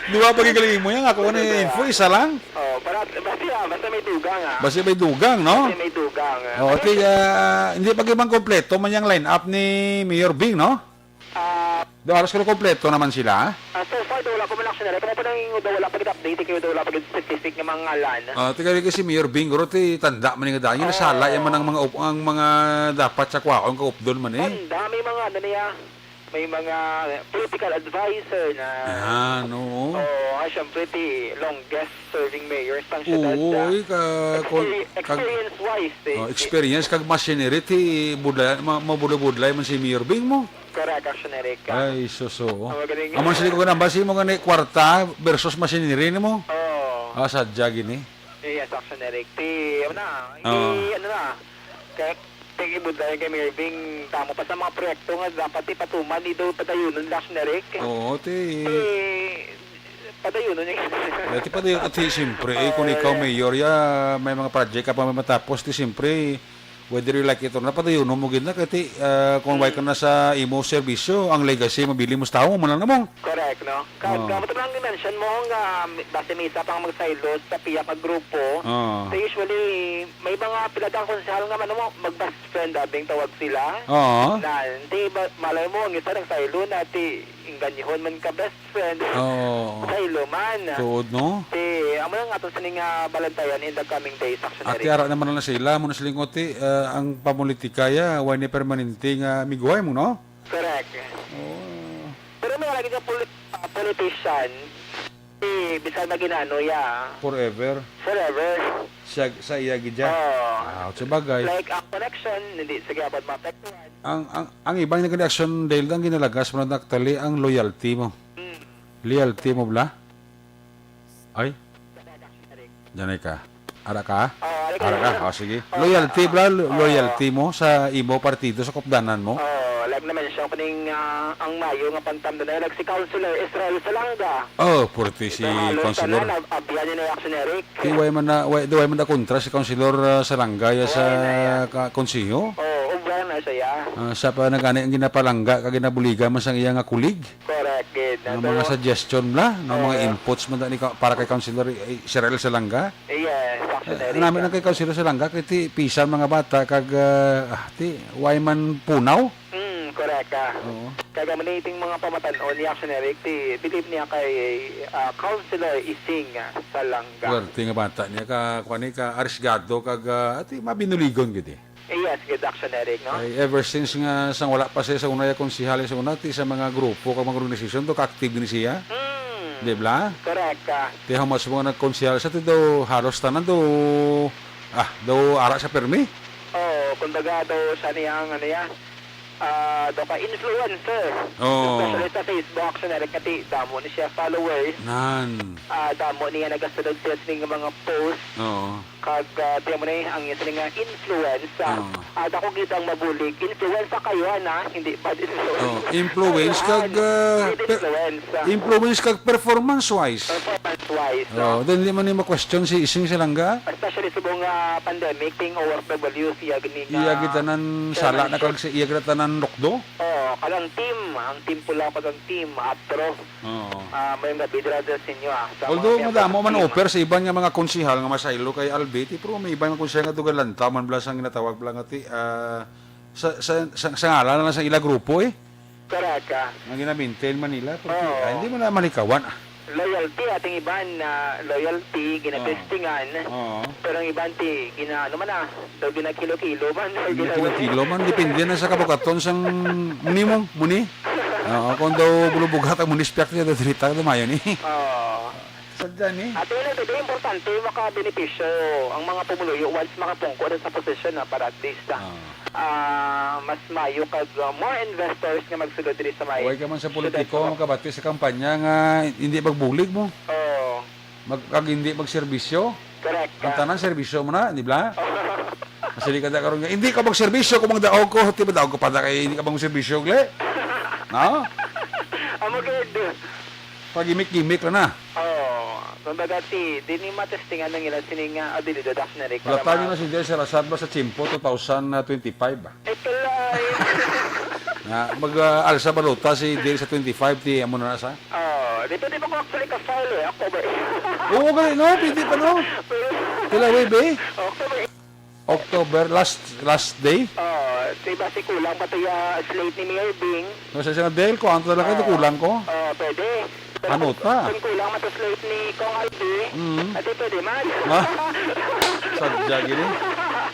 Duwa pa gid galing mo yan, ako na Duwa. info, isa lang. Oh, para, basi, ah, basta may dugang, ah. Basi may dugang, no? Basi may dugang, ah. Oh, Kaya okay, ah, hindi pa gid man kompleto man yung line-up ni Mayor Bing, no? Ah. Do, halos ko kompleto naman sila. Ah, so far, do, wala pa man, Action Eric. Kamo pa nang, do, wala pa gid update, kayo, do, wala pa gid specific nga mga ngalan. Ah, tiga kasi Mayor Bing, guro, ti tanda man nga daan. Yung nasala, Ah. yung man ang mga up-, ang mga dapat sa kwaon, kaupdon man, eh. Tanda, may mga ano niya. may mga political advisor na Ah, no. Oo, ah, syempre, ti longest serving mayor sang syudad Oo, sa eh, ka-, kon-, experi-, kag-, experience-wise, eh, oh, ti experience kag machinery, ti budlay, ma-, mabudlay-budlay man si Mayor Bing mo. Correct, Action Eric. Ay, sus, oo. Ang magaling. Aman sila ko nang basi mo gani kwarta versus machinery nimo. Oo. Ah, sadya gini. Yes, Action Eric. Ti, ano na, Oo. ti, ano na, kaya, ti, ibudlay kay Mayor Bing, tamo pa sa mga proyekto nga dapat ipatuman, ni daw padayunon, Action Eric. Oo, ti. Ti, padayunon niya. Eh, ti padayon, ti, siyempre, eh, kung ikaw Oo. mayor, ya, may mga project ka pa may matapos, ti, siyempre, whether you like it or not, padayunon mo gid na, kay ti, ah, kung way ka Mm. na sa imo serbisyo, ang legacy, mabilin mo sa tawo, mo lang namong. Correct, no? Kag, Oo. ah, matapos lang i-mention mo nga, base may isa pang magsaylo sa pihak nga grupo, Oo. so, usually, may mga pila ka konsehal nga, ano mo, mag-best friend, abing tawag sila. Oo. Na, hindi ba, malay mo, ang isa nagsaylo na, ti, inganyohon man ka best friend. Oo. Saylo man. Tuod, no? Ti, amo lang ato sini nga balantayan in the coming days, Action Ati Eric. Ara naman na sila, mo na siling, ti, ah, ang pamulitika ya, way ni permanente nga miguhay mo, no? Correct. Oo. Pero may lagi nga polit-, ah, politician, eh, bisan na ginano ya. Forever. Forever. Siya, sa iya gid ya. Oo. Ah, sa bagay. Like, ang connection, hindi, sige, abot maapektuhan. Ang, ang, ang iba nga nag-reaction dahil ang ginalagas mo na actually ang loyalty mo. Mm. Loyalty mo bala? Ay? Janay ka. Ara ka? Oo, ara ka. Ara ka? O, sige. Oo, Loyalty, ah, bla, lo-, oo. Loyalty mo sa imo partido, sa kupdanan mo? Oo, like na mention ko ning, ah, ang mayo nga pagtamdan na, like si Councilor Israel Salanga. Oh, purti si Ito, halos Councilor. Tanan, ab-, abyan ni Action Eric. Di way man na, way, di way man na kontra si Councilor, ah, Salanga ya sa Wala na yan. Ka-, konseho? Oo, ubra na siya. Ah, siya pa na gani ang ginapalangga kag ginabuligan man sang iya nga kulig. Correct, gid. Ang So, mga suggestion bla, ang mga oo. inputs man ni ka-, para kay Councilor, eh, Israel Salanga. Yes, Action Eh, Eric. Nami lang kay Councilor Salanga, kay ti pisan mga bata, kag, ah, ah, ti, way man punaw. Hmm, correct ka. Oo. Kag amo ni iting mga pamatan-on ni Action Eric, ti believe niya kay, ah, Councilor Ising, ah, Salanga. Swerte nga bata niya, ka, kuwan ni, ka arisgado, kag, ah, ti mabinuligon gid eh. Yes, good action, Eric, no? Ay, ever since nga sang wala pa siya sa una, ya konsehal sa una, ti sa mga grupo kag mga organisasyon, do ka-active ni siya. Hmm. Di ba? Correct ka. Ti how much mo nga nagkonsehal sa ti daw, halos tanan daw, ah, daw ara sa permi. Oo, kumbaga daw siya niyang, ano yan, ah, daw ka influencer. Oo. Especially sa Facebook, action, Eric, kati damo ni siya followers. Nan. Ah, damo niya nagasunod sa ning mga post. Oo. Kag, ah, tiyan mo na eh, ang isa nga influence, ah, Oo. ah, dako gid ang mabulig. Influence sa kayo, ana, hindi bad influence. Oh, influence Ayan. kag, ah, Hindi per-, influence, ah. influence kag performance-wise. Performance-wise, Oh, no? Then di man ni ma-question si Ising Salanga. Especially subong nga pandemic, ting O F W, siya gini nga Iya gid tanan sala na kag si iya gid tanan lukdo. Oh, kalang team, ang team pula kag ang team atro. Oo. Ah, may nga bidra dyan sa inyo, ah, sa Although mga madamo man team. Offer sa iban nga mga konsehal nga masaylo kay Albi, ti, pero may iban nga konsehal nga dugang lantaw man bala sang ginatawag bala nga ti, ah, sa, sa, sa, sa ngalan na lang sa ila grupo, eh. Correct, ah. Nga gina-maintain man nila, pero Oo. ah, hindi mo na malikawan, ah. Loyalty, ating iban na loyalty, ginatestingan. Oo. Oo. Pero ang iban ti, gina-, ano man, ah, daw ginakilo-kilo man, or Hindi ginawa. kilo-kilo man, depende na sa kabukaton sang muni mo, muni. Oo, kung daw bulubugat ang munisipyak niya, daw dirita ka dumayon, eh. Oo. Sadya ni. At the end of the day, importante, makabenepisyo ang mga pumuluyo once makapungko na sa posisyon na para at least, ah, Oo. ah, mas mayo kag, ah, more investors nga magsulod diri sa may Huwag ka man sa syudad politiko, ko. Makabati sa kampanya nga hindi magbulig mo. Oo. Mag-, kag hindi magserbisyo. Correct Ang ka. tanan serbisyo mo na, di ba? Masili ka da karon nga, "Hindi ka magserbisyo kung magdaog ko, ti magdaog ko pa da kay hindi ka magserbisyo, gle." No? Amo gid. Pagimik-gimik lang na. Oo. Kumbaga, ti, di ni matestingan ang ilang sining nga abilidad, Action Eric, para Bulatan ma- nyo na si Del Salazar ba sa Chimpo two thousand twenty-five ba? Ito lang. Nga, mag, ah, alsa balota si Del sa twenty-five, ti, amo na na sa? Oh, di pwede pa ko actually ka-file eh. October. Oo, gali, no? Pwede pa, no? Pero Pila, wait, be? October. October, last, last day? Oh, di ba si kulang pa to ya slate ni Mayor Bing? No, sa siya, Del, ko, ang talaga, Oo. kulang ko. Oo, pwede. Pero Ano kung, ta? kung kulang man to slate ni Kong Albi, Mm. ate, pwede man. Ha? Sadya, gini?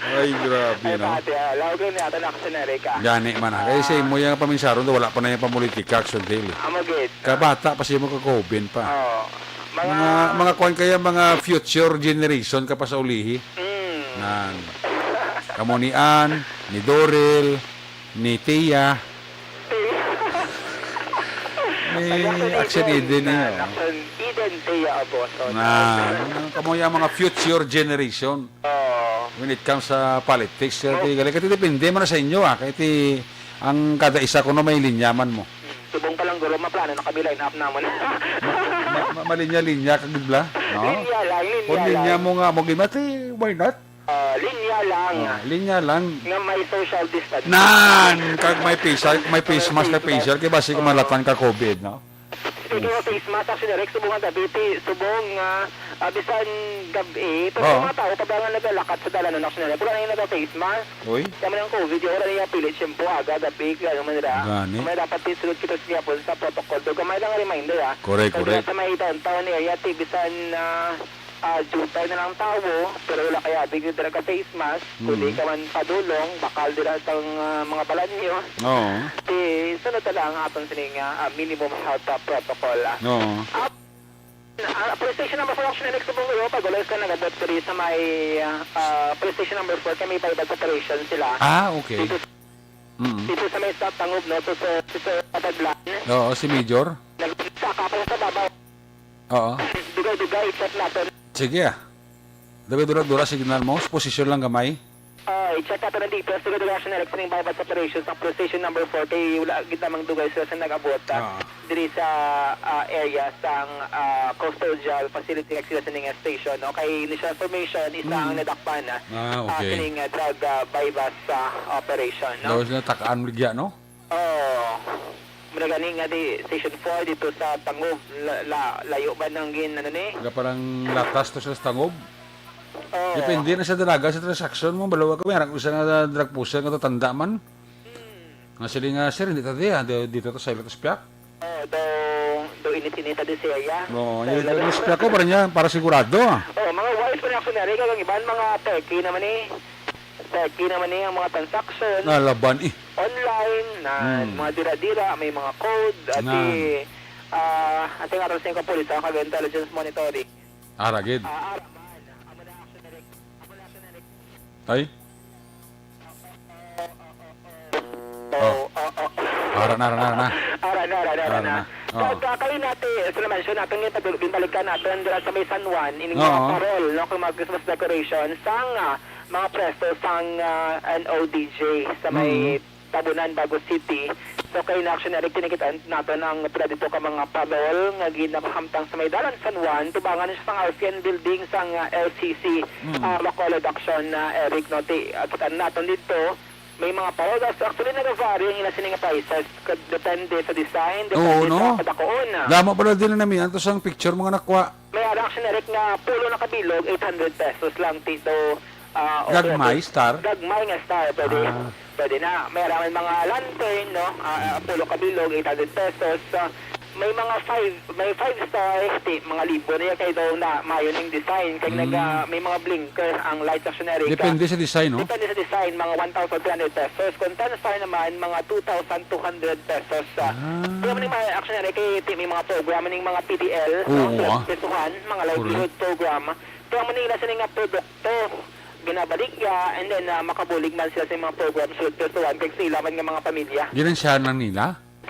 Ay, grabe, Ay, no? Pati, ah, lawag ni ata na Action Eric, ah. Gani man, ah. Kaya sa Ah. imo yung paminsaron, wala pa na yung pamulitika, Action Daily. Amo gid. Kabata pa sa imo ka Coben pa. Oo. Mga Mga, mga kuwan kaya, mga future generation ka pa sa ulihi. Mm. Nan. Kamo ni Ann, ni Dorel, ni Tia. Ni Ay, Action Action Eden, Eden, eh, na, oh. Action Eden, Tia Aboso. Na, kamo yung mga future generation. Oo. When it comes sa politics, kaya Oh. ti, gali, kaya ti depende man na sa inyo, ah. Kaya ti, ang kada isa kuno may linya man mo. Hmm. Subong pa lang, guro, maplano na kami line up namon. Ma-, ma-, ma-, malinya-linya ka gid bala, no? Linya lang, linya Kung linya lang. mo nga, mo gid, mati, why not? Ah, linya lang. Oh, linya lang. Nga may social distance. Nan! Kag may face, may face mask, kag face shield, kay basi kung Oo. malatan ka Coben, no? Speaking of face mask, Action Eric, subong nga gabi, ti, subong nga, ah, bisan gabi, pero Oo. yung mga tao pa ba nga nagalakat sa dalanon, Action Eric? Wala na yung nag-face mask. Uy. Kaya man ang Coben, yung wala na yung pilit, shampoo, aga, gabi, kaya naman nila. Gani. May dapat isulod kita sa gihapon sa protocol. Do, gamay lang ang reminder, ah. Correct, Kaya correct. sa may downtown area, ti, bisan, ah, ah, jutay na lang tawo, pero wala kaya big dira ka face mask, Mm. kundi ka man padulong, bakal dira sa, ah, mga balanyo. Oo. Ti, sunod na lang ang aton sini nga, ah, minimum health, ah, protocol, ah. Oo. Ah, ah, police station number four, Action Eric, subong ko, pag wala ka nagabot diri sa may, ah, ah, police station number four, kay may buy-bust operation sila. Ah, okay. Dito, Mm. dito sa may sa Tangub, no? So, so, so, sa Padlan. Oo, si Major. Nagsaka pa sa babaw. Oo. Dugay-dugay, i-check naton. Sige, ah. Dugay-dura-dura, signal mo. Posisyon lang gamay. Ah, i-check naton ang details. Dugay-dura, Action Eric, sa ning buy-bust operation sa Police Station number four. Kay wala gid lamang dugay sila sa nag-abot, ah, Ah. diri sa, ah, area sang, ah, custodial facility nga sila sa ning station, no? Kay initial information, isa ang Mm. nadakpan, ah, Ah, ah, okay. sa ning, ah, drug, ah, buy-bust, ah, operation, no? Daw sila takaan ligya, no? Oo. Mura gani nga di, Station four dito sa Tangub, la-, la-, layo ba nang gin-, ano ni? Nga parang latas to sa Tangub? Oo. Depende na sa dalaga sa transaksyon mo. Balawa ko, may harap ko siya nga drug pusher nga tatanda man. Hmm. Nga sila nga, "Sir, hindi ta di, ah. Di-, dito to sa Ilot Espiak." Oo, do, do init-init ta di siya, ya. Oo, Sa yung Ilot Espiak ko, para niya, para sigurado, ah. Oo, mga wise pa na Action Eric, kag ang iban, mga techie naman eh. Techie naman eh, ang mga transaction. Nalaban eh. Online, na Hmm. mga dira-dira, may mga code, at Nan. di, ah, ating aral sa inyong kapulisan, kag intelligence monitoring. Ara gid. Ah, ara man. Amo na Action Eric. Amo na Action Eric. Ay? Oo, Oh. oo, oo. Ara na, ara na, ara na. Ara na, ara na, ara Ara na. na. Oo. Pagka kayo natin, sa naman siya natin, yung pag-, binalikan natin dira sa may San Juan, ining mga Oo. parol, no, kung mga Christmas decoration, sang, ah, mga pwesto sang, ah, N O D J sa may Mm. Tabunan, Bago City. So, kay na Action Eric, tinikitan naton ang pila dito ka mga parol nga ginapahamtang sa may Dalan San Juan, tubangan siya sang Alfian Building sang, ah, L C C, Mm. ah, Bacolod Action, ah, Eric, no? Ti-, ah, kitaan naton dito, may mga parol. So, actually, nagavary ang ila sini nga prices. Ka-, depende sa design, Oo, depende no? sa kadakuon, ah. Damo pala din na namian to sang picture mga nakuha. May ara Action Eric nga pulo na kabilog, eight hundred pesos lang, ti, do, ah, Gagmay, okay. Star? Gagmay nga star, pwede. Ah. Pwede na. May ara man mga lantern, no? Ah, ah, pulo ka bilog, eight hundred pesos. Ah, may mga five, may five star, ti, mga libo na yan, kay daw na, mayo ning design. Kay Mm. nag, ah, may mga blinker ang lights, Action Eric. Depende sa design, no? Depende sa design, mga one thousand three hundred pesos. Kung ten star naman, mga two thousand two hundred pesos. Ah. Ah. Kaya man yung mga Action Eric, kay ti, may mga program, yung mga P D L, no? Oo, ah. Pesuhan, mga livelihood Correct. program. Kaya man yung nasa nga produkto, ginabaligya, and then, ah, makabulig man sila sa mga program, sulod pesuhan, kag sa ila man nga mga pamilya. Ginansyahan lang nila?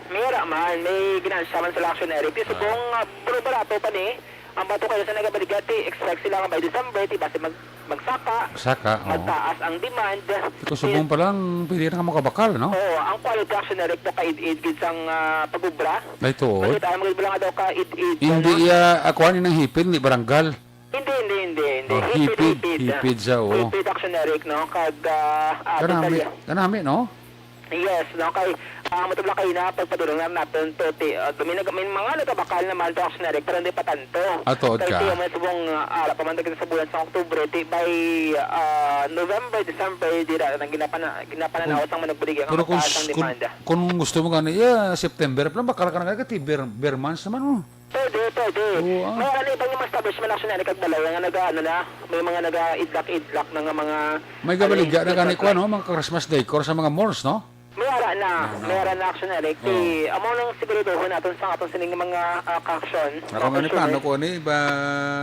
May ara man, may ginansya man sila Action Eric. Ti Ah. subong, ah, pero barato pa ni. Ang bato kayo sa nagabaligya, ti expect sila nga by December, ti basi mag-, magsaka, Saka, oo. magtaas ang demand. Ito Ti subong pa lang, pwede na ka makabakal, no? Oo, ang quality Action Eric to kaid-id gid sang, ah, pag-ubra. Ay, tuod. Makita mo gid lang daw kaid-id, Hindi, ano? iya, ako, ano, nang hipid, hindi baranggal. Hindi, hindi, hindi, hindi. Oh, Hipid, hipid, hipid. hipid siya, oo. Hipid Action Eric, no? Kag, ah, ah, Kanami, detalye. kanami, no? Yes, no? Kay, ah, matubla kayo na, pagpadulong na natin to, ti, ah, may, nag-, may mga nagabakal naman to, Action Eric, pero hindi pa tanto. Ah, tuod Kay ka. ti, may subong, ah, ara pa man kita sa bulan sa Oktubre, ti, by, ah, November, December, di ra nang ginapana-, ginapananaw Kung, sang managbaligya nga pero kung mataas ang s-, kung, demanda. kung gusto mo gani, yeah, September pa lang, bakal ka na kay ti, ber-, ber months naman, oh. Pwede, pwede. Oo, ah. May ano, iba nga mga establishment, actually, na kag balay nga naga-, ano na, may mga naga-idlak-idlak na nga mga, May ano, gabaligya na gani Christmas ko, ano, lights. Mga Christmas decor sa mga malls, no? May ara na, Ano? may ara na, actually, Eric. Oo. Di, amo nang siguraduhon naton sa aton sining mga, ah, ka-action, Ako mga nga ni, paano consumer. ko ni, ba,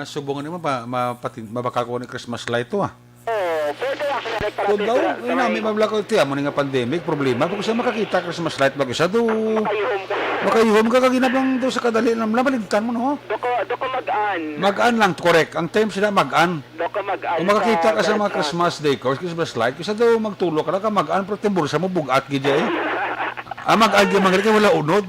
subong ni, mapa-, mapatin-, mabakal ko ni Christmas light to, ah. Oo, pwede, actually, Eric, para Kung daw, pwede, ay, nami, sabay. mabla ko, tiyan mo ni nga pandemic, problema, kung siya makakita Christmas light, mag-isa do, Makayuhom ka. makayuhom ka, kaginap lang do sa kadali lang, lang, maligtan mo, no? Doko, doko mag-an. Mag-an lang, correct. Ang term sila, mag-an. Doko mag-an Kung makakita sa ka sa mga Christmas. Christmas decor, Christmas light, kisa daw magtulo ka na ka mag-an, pero timbulsa mo bugat gid ay. Ah, mag-an gyud man kay wala unod.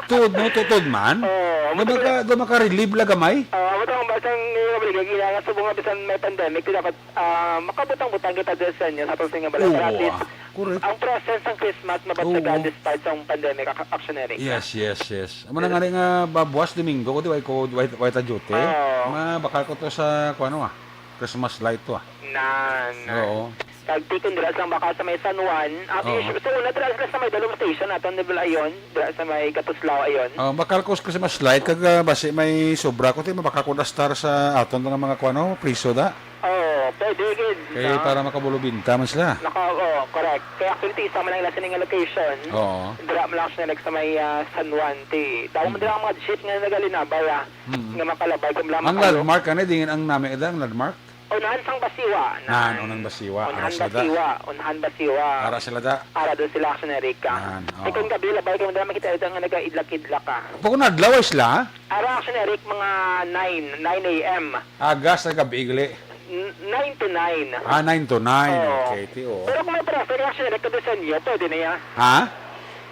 Tuod no, tutod man. Oo, Daw maka, daw maka-relieve la gamay. Oo, amo tong basang, eh, mabalik, kailangan subong nga bisan may pandemic, di dapat, ah, makabutang-butang kita diri sa inyo, sa aton sa inyo balay. Oo, Para at least, ah, correct. ang presence ng Christmas, mabatyagan Oo. despite sa pandemic, ac-, actually, Eric. Yes, yes, yes. Amo na nga ni nga babuas Domingo ko, di, way ko, way, way ta duty. Oo. Mabakal ko to sa, kuwan, ah, Christmas light to, ah. Nan. Oo. Kag tikon dira sang baka sa may San Juan. Ah, Oo. usually, sa una, dira sila sa may Dalom Station, aton level ayon, dira sa may Katuslao ayon. Oh, bakal ko sa Christmas light, kag, ah, basi may sobra ko, ti, mabakal ko na star sa aton nga mga kuwan, no, priso da. Oo, pwede gid, Kay no? para makabulubinta man sila. Naka, oo, correct. Kaya actually, ti, isa man lang ila sini nga location. Oo. Dira man lang siya nag sa may, ah, San Juan, ti. Daw man Mm. dira ang mga jeep nga nagalinabay, ah, Mm. nga makalabay, kung lang Ang makayo. Landmark, ano, dingin ang nami, da, ang Landmark? Unahan sang Basiwa. Nan, Nan. unang Basiwa. Unahan Ara sila da. Basiwa. Unahan Basiwa. Ara sila da. Ara do sila, actually, Eric, ah. Nan, oo. Kung gabi, labay, kung dala makita, ito nga nagaidlak-idlak, ah. Pag unadlaw ay sila? Ara, actually, Eric, mga nine, nine A M. Aga sa gabi, gali. N-, nine to nine. Ah, nine to nine. Oo. Okay, ti, oo. Pero kung may traffic, actually, Eric, kabisan niyo, pwede na yan. Ha?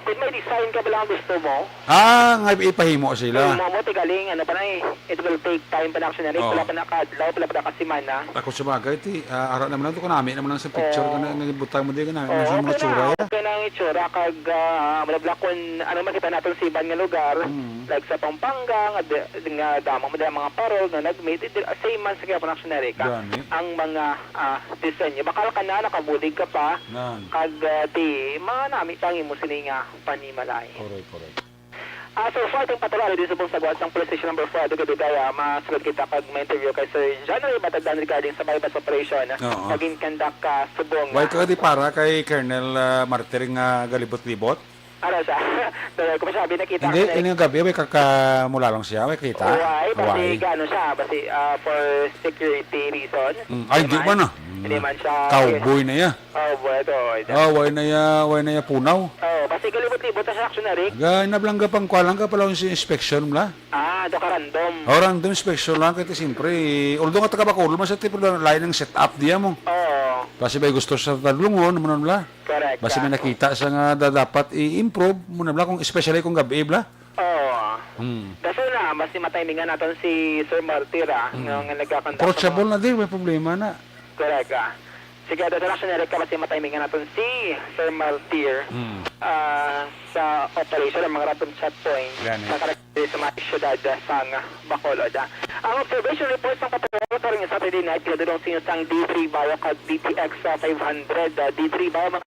Kung may design ka ba lang gusto mo? Ah, nga ipahimo sila. Kung mo, mo, tigaling, ano pa na eh, it will take time pa na, actually, Oo. pila pa na ka adlaw, pila pa na ka semana. Ako sa bagay, ti, ah, ara naman lang to, kanami naman lang sa picture Oo. ka na, nga butang mo di, kanami Oo, naman sa mga okay na, tsura, ya. okay na ang itsura, kag, ah, malabla kung ano makita natin sa iban nga lugar, Mm. like sa Pampanga, nga, di- nga damo mo din ang mga parol nga nag-meet, di- same man sa kaya production na Erica. Gani. Ang mga, ah, disenyo. Bakal ka na, nakabulig ka pa, Nan. kag, ah, di, manami pang imo sini nga panimalay. Correct, correct. Ah, so far, ting patuloy din subong sa guwas sang Police Station Number Four, Duga-Duga, ah, masulod kita kag ma-interview kay Sir John Ray Batagdan regarding sa buy-bust operation Oo. nga gin-conduct ka subong, Why ah, ka di para kay Colonel, ah, Martir nga galibot-libot? Ano siya? Pero kung sabi, nakita Hindi, ko na ini nga gabi, may kakamulalong siya, may kita? Why? Basi Why? Gano siya? Basi, ah, for security reason. Mm. Ay, Hindi di man. man, ah. Hindi man siya. Cowboy na ya. Oh, bueto, ito. Oh, way na ya, way na ya punaw. Oh, basi galibot-libot na siya, actually, Rick. Ga, inablangga pang kwa lang ka pala si inspection, bla? Ah, do ka random. Oh, random inspection lang, kaya siyempre, although nga taga Bacolod man sa tipo, lain ang set up diya mo. Oo. Basi may gusto sa Taglungon, naman, bla? Correct, Basi may ah. nakita sa nga da-, dapat i-improve mo na, bla, kung, especially kung gabi, bla? Oo. Hmm. Kaso na, mas matimingan naton si Sir Martir, ah, Mm. nga, nga nagkakanta Approachable sa mga na din, may problema na. Correct, ah. Sige, Doctor Action, Eric, kasi matimingan naton si Sir Martir, Mm. ah, sa operation ng mga random checkpoint Gani. sa karakter sa mga syudad, ah, sang Bacolod, ah. Ang observation report sang patrol karon nga Saturday night, pinadulong sa inyo sang D three Bio kag D T X five hundred, ah, D three Bio, mga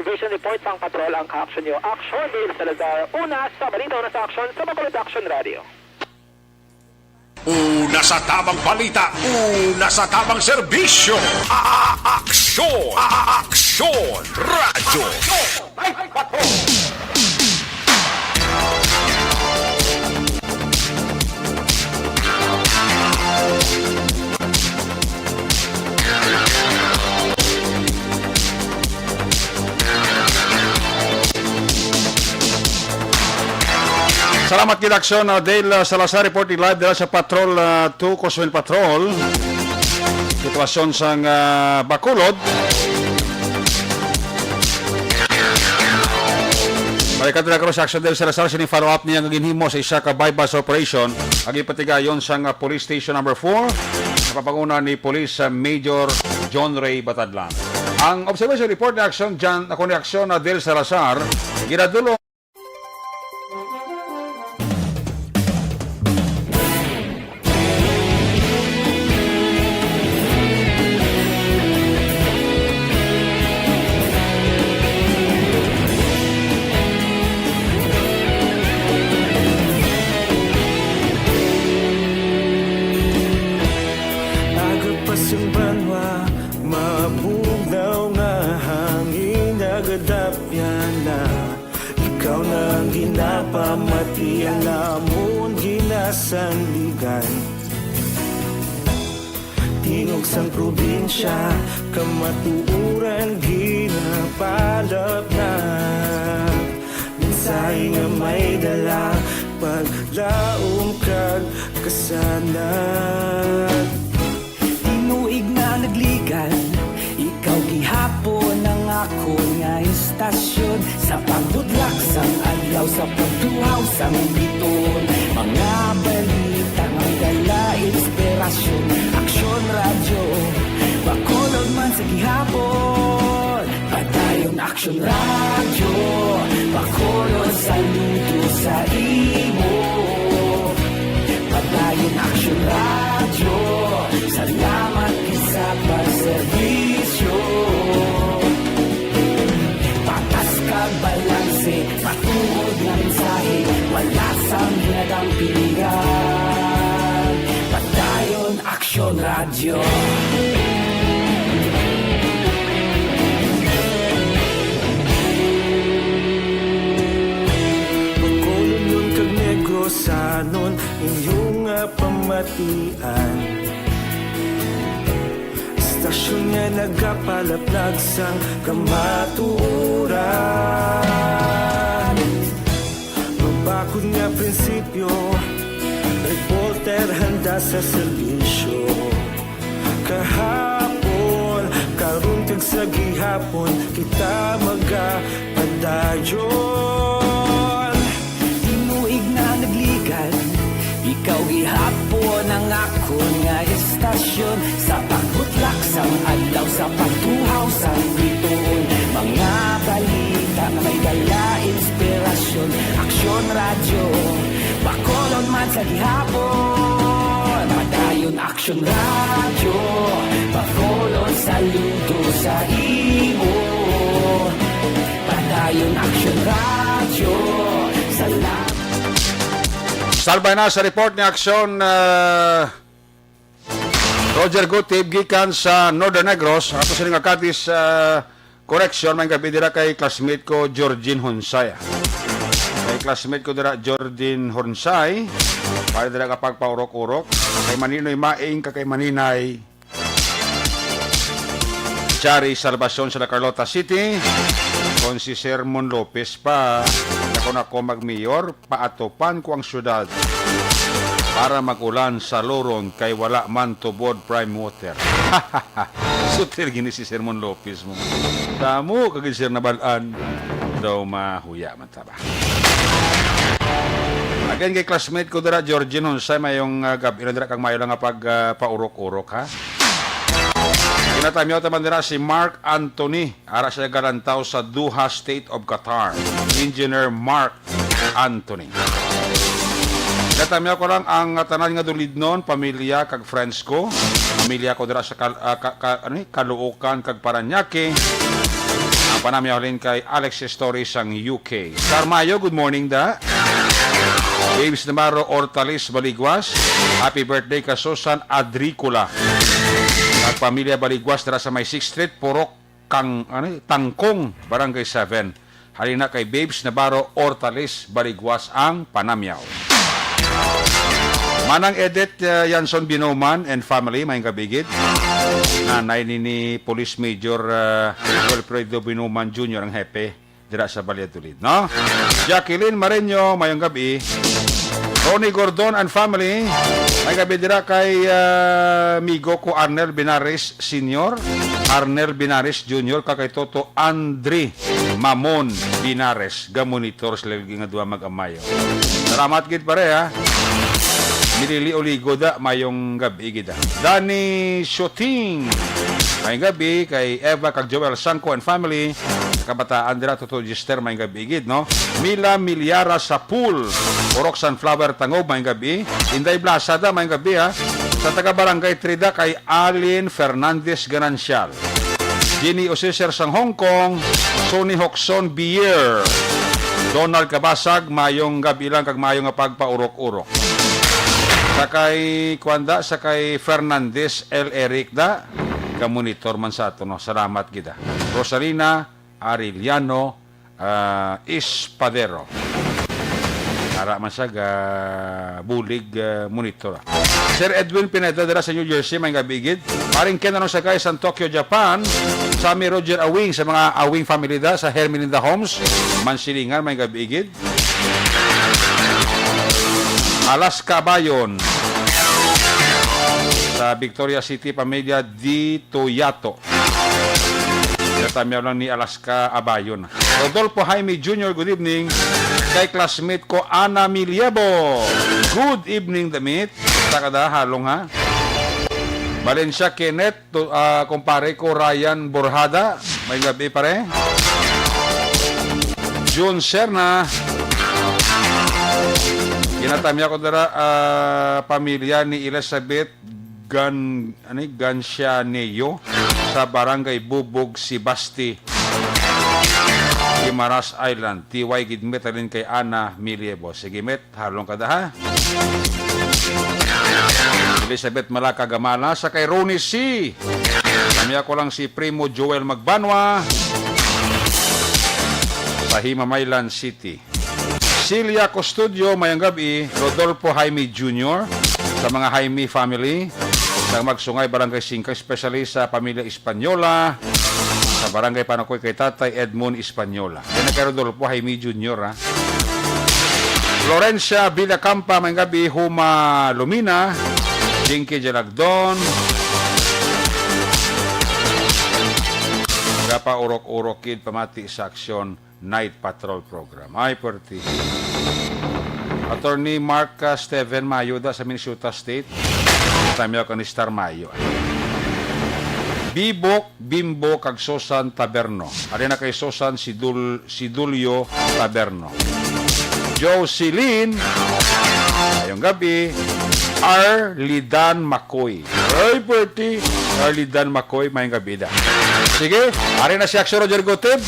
Vision report sang patrol ang ka-action nyo. Action, Dave Salazar. Una sa balita, una sa action, sa Bacolod Action Radio. Una sa tamang balita, una sa tamang serbisyo. A-, a-, aksyon, a-, a-, aksyon, radyo. Ay, patrol! Salamat gid, Aksyon, uh, Dale, uh, Salazar, reporting live dira sa Patrol, uh, two, Cosmen Patrol. Sitwasyon sang, uh, Bacolod. Balikan ta na karon si Aksyon Dale Salazar, sini follow-up niya nga ginhimo sa isa ka buy-bust operation nga ginpatigayon sang, uh, Police Station Number Four, napapanguna ni Police, uh, Major John Ray Batadlan. Ang observation report ni Aksyon Jan, ako ni Aksyon, uh, Dale Salazar, ginadulong Aga pa sang banwa, mabugnaw nga hangin, nagadapyan na. Ikaw na ang ginapamati, ang amon ginasandigan. Tingog sang probinsya, kamatuoran ginapalapnat. Mensahe nga may dala, paglaom kag kasanag. Tinuig na nagligan, ikaw gihapon ang akon nga istasyon. Sa pagbudlak sang adlaw, sa pagtuhaw sang bituon, mga balita nga may dala inspirasyon. Aksyon Radyo, Bacolod man sa gihapon. Padayon Aksyon Radyo, Bacolod, saludo sa imo. Padayon Aksyon Radyo, salamat gid sa pagserbisyo. Patas kag balanse, matuod nga mensahe, wala sang ginadampigan. Padayon Aksyon Radyo. Bacolodnon kag Negrosanon, inyo nga pamatian. Istasyon nga nagapalaplag sang kamatuoran. Mabakod nga prinsipyo, reporter handa sa serbisyo. Kahapon, karon kag sa gihapon, kita magapadayon. Tinuig na nagligan, ikaw gihapon ang akon nga istasyon. Sa pagbutlak sang adlaw, sa pagtuhaw sang bituon, mga balita nga may dala inspirasyon. Aksyon Radyo, Bacolod man sa gihapon. Padayon Aksyon Radyo, Bacolod, saludo sa imo. Padayon Aksyon Radyo, salamat. Salbay na sa report ni Aksyon, ah, Roger Gutib gikan sa Northern Negros. Ato sini nga Cadiz, ah, correction, may gabi dira kay classmate ko, Georgine Honsay. Kay classmate ko dira, Georgine Honsay. Pare dira ka pagpaurok-urok. Kay Maninoy Maing, ka kay Maninay Chari Salvacion sa La Carlota City. Kon si Sermon Lopez pa, ako na ko mag-mayor, paatupan ko ang syudad para mag-ulan sa Loron kay wala man tubod prime water. Sutil gini si Sermon Lopez mo. Damo kag sir nabalaan. Daw mahuya man ta ba. Again kay classmate ko dira, Georgine Honsay, mayong, ah, gab-i na dira kag mayo lang nga pag, ah, paurok-urok, ha. Ginatamyaw ta man dira si Mark Anthony. Ara siya galantaw sa Doha, State of Qatar. Engineer Mark Anthony. Natamyaw ko lang ang tanan nga dulidnon, pamilya kag friends ko. Pamilya ko dira sa Kal-, ah, Ka-, Ka-, ano ni? Caloocan kag Parañaque. Ang panamyaw halin kay Alexis Torres sang U K. Star Mayo, good morning da. Babes Navarro Hortales Baliguas, happy birthday ka Susan Adricola. Kag pamilya Baliguas dira sa may Sixth Street, Purok kang, ano, Tangkong, Barangay seven. Halina kay Babes Navarro Hortales Baliguas ang panamyaw. Manang Edith, uh, Yanson Binoman and family, mayong gabi gid. Nanay ni, ni Police Major, uh, Wilfredo Binoman Junior ang hepe dira sa Valladolid, no? Jacqueline Mareño, mayong gabi. Ronnie Gordon and family. May gabi dira kay, ah, amigo ko Arnel Binares Senior, Arnel Binares Junior, kag kay Toto Andre Mamon Binares. Gamonitor sila nga duha mag-amay. Salamat gid, pare, ha. Milili Oligo da, mayong gabi gid, ha. Danny Shooting. Mayong gabi kay Eva kag Joel Sangko and family. Kabataan dira, Toto Gister, mayong gabi gid, no? Mila Milyara sa pool, Purok Sunflower, Tangub, mayong gabi. Inday Blasada, mayong gabi, ha. Sa taga Barangay Trida kay Alin Fernandez Ganancial. Jenny Osiser sang Hong Kong, Sonny Hokson Beer. Donald Kabasag, mayong gabi lang kag mayo nga pagpaurok-urok. Sa kay, kuwanda, sa kay Fernandez L. Eric da, ka monitor man sa ato, no? Salamat gid, ah. Rosalina Arellano, ah, Espadero. Ara man sa ga bulig, ah, monitor, ah. Sir Edwin Pineda dira sa New Jersey, may gabi gid. Paring Ken, anong sagay sa Tokyo, Japan. Sammy Roger Awing sa mga Awing family da sa Hermelinda Homes, Mansilingan, may gabi gid. Alaska Bayon. Sa Victoria City, pamilya Di Toyato. Natamyaw lang ni Alaska Abayon. Rodolfo Jaime Junior, good evening. Kay classmate ko, Ana Miliebo. Good evening, damit. Sa kada halong, ha? Valencia Kenneth, to, ah, kumpare ko, Ryan Borjada. May gabi, pare. June Serna. Ginatamya ko dara, ah, pamilya ni Elizabeth Gan-, ani, Gancianeo sa Barangay Bubog, Sebaste, Guimaras Island. T Y gid met, halin kay Ana Miliebo. Sige, met, halong ka da, ha? Elizabeth Malaka Gamala sa kay Ronnie C. Kami ako lang si Primo Joel Magbanwa sa Himamaylan City. Celia Custodio, mayang gabi. Rodolfo Jaime Junior, sa mga Jaime family, sa Magsungay, Barangay Singkay, especially sa pamilya Espanyola, sa Barangay Panakoy kay Tatay Edmond Espanyola. Yan na kay Rodolfo Jaime Junior, ha? Florencia Villacampa, mayang gabi. Huma Lumina, Jinky Jalagdon. Gapa urok-urok kid pamati sa aksyon. Night Patrol Program. Ay, puwerte. Attorney Mark, ah, Steven Mayo da sa Minnesota State. Tamyaw ka ni Star Mayo. Bibok, Bimbo, kag Susan Taberno. Ari na kay Susan si Dul-, si Dulio Taberno. Jocelyn, mayong gabi. Arlidan Macoy. Ay, puwerte. Arlidan Macoy, mayong gabi da. Sige, ari na si Aksyon Roger Gutib.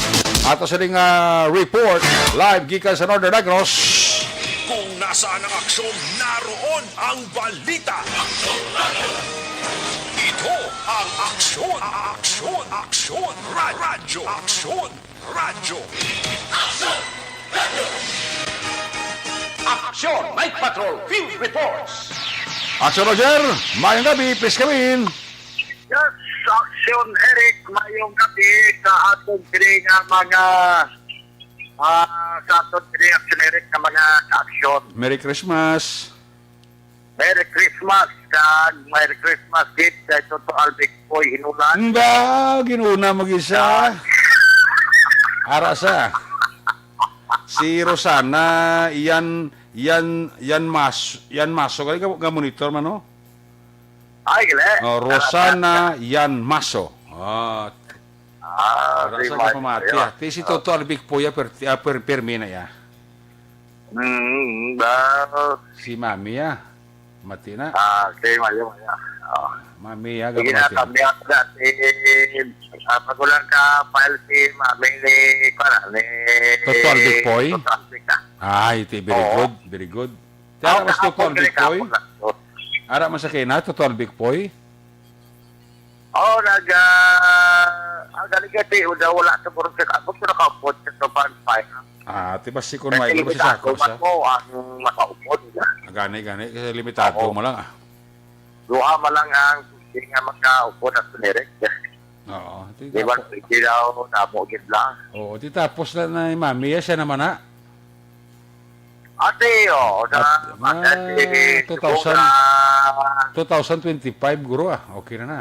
Ato sining, ah, report live gikan sa Northern Negros. Kung nasaan ang aksyon, naroon ang balita. Ito ang Aksyon, Aksyon, Aksyon, Ra-, Radyo, Aksyon, Radyo. Aksyon Night Patrol Field Reports. Aksyon Roger, mayong gabi, please come in. Yes, Aksyon Eric, mayong gabi sa aton diri nga mga, ah, sa aton diri, Aksyon Eric, nga mga ka-aksyon. Merry Christmas. Merry Christmas, kag Merry Christmas gift kay Toto Albic Boy Hinulan. Ba, ginuna mag-isa. Ah. Ara sa. Si Rosana, Yan, Yan, Yan Mas-, Yan Maso, kali ka, ka monitor man, no? Ay, gali. Oh, Rosana Yan Maso. Ah, Ah, ara si sa Mayo. Kapamati, ah. Ti si Toto Albic po ya, per, ah, per, permi na ya. Mm, ba. Si Mami ya. Mati na. Ah, okay, Mayo, Mayo. Ah. Mami ya, sige na, kapamati. Kami ako dati, ah, magulang ka, file si Mami ni, para, ni Toto Albic Poy? Toto Albic na. Ay, ti, very Oo. Good, very good. Ti, ara, mas Toto Albic Poy? Ara, mas sa kina, Toto Albic Poy? Oh, nag, ah, ang galing kasi, wala, wala sa burong sa abot ko nakaupod sa Topan Fire. Ah, ti ba si Kun Michael, ba si Sako sa? Mo ang makaupod. Ah, gani, gani. Kasi limitado mo lang, ah. Duha mo lang ang hindi nga makaupod at sinirik. Oo. Di ba, daw, namo gid lang. Oo, ti tapos na, na ni Mami, ya, siya naman, ha? Ate, oh, sa At, mga ah, ate, two thousand, sa two thousand twenty-five, guro, ah. Okay na na.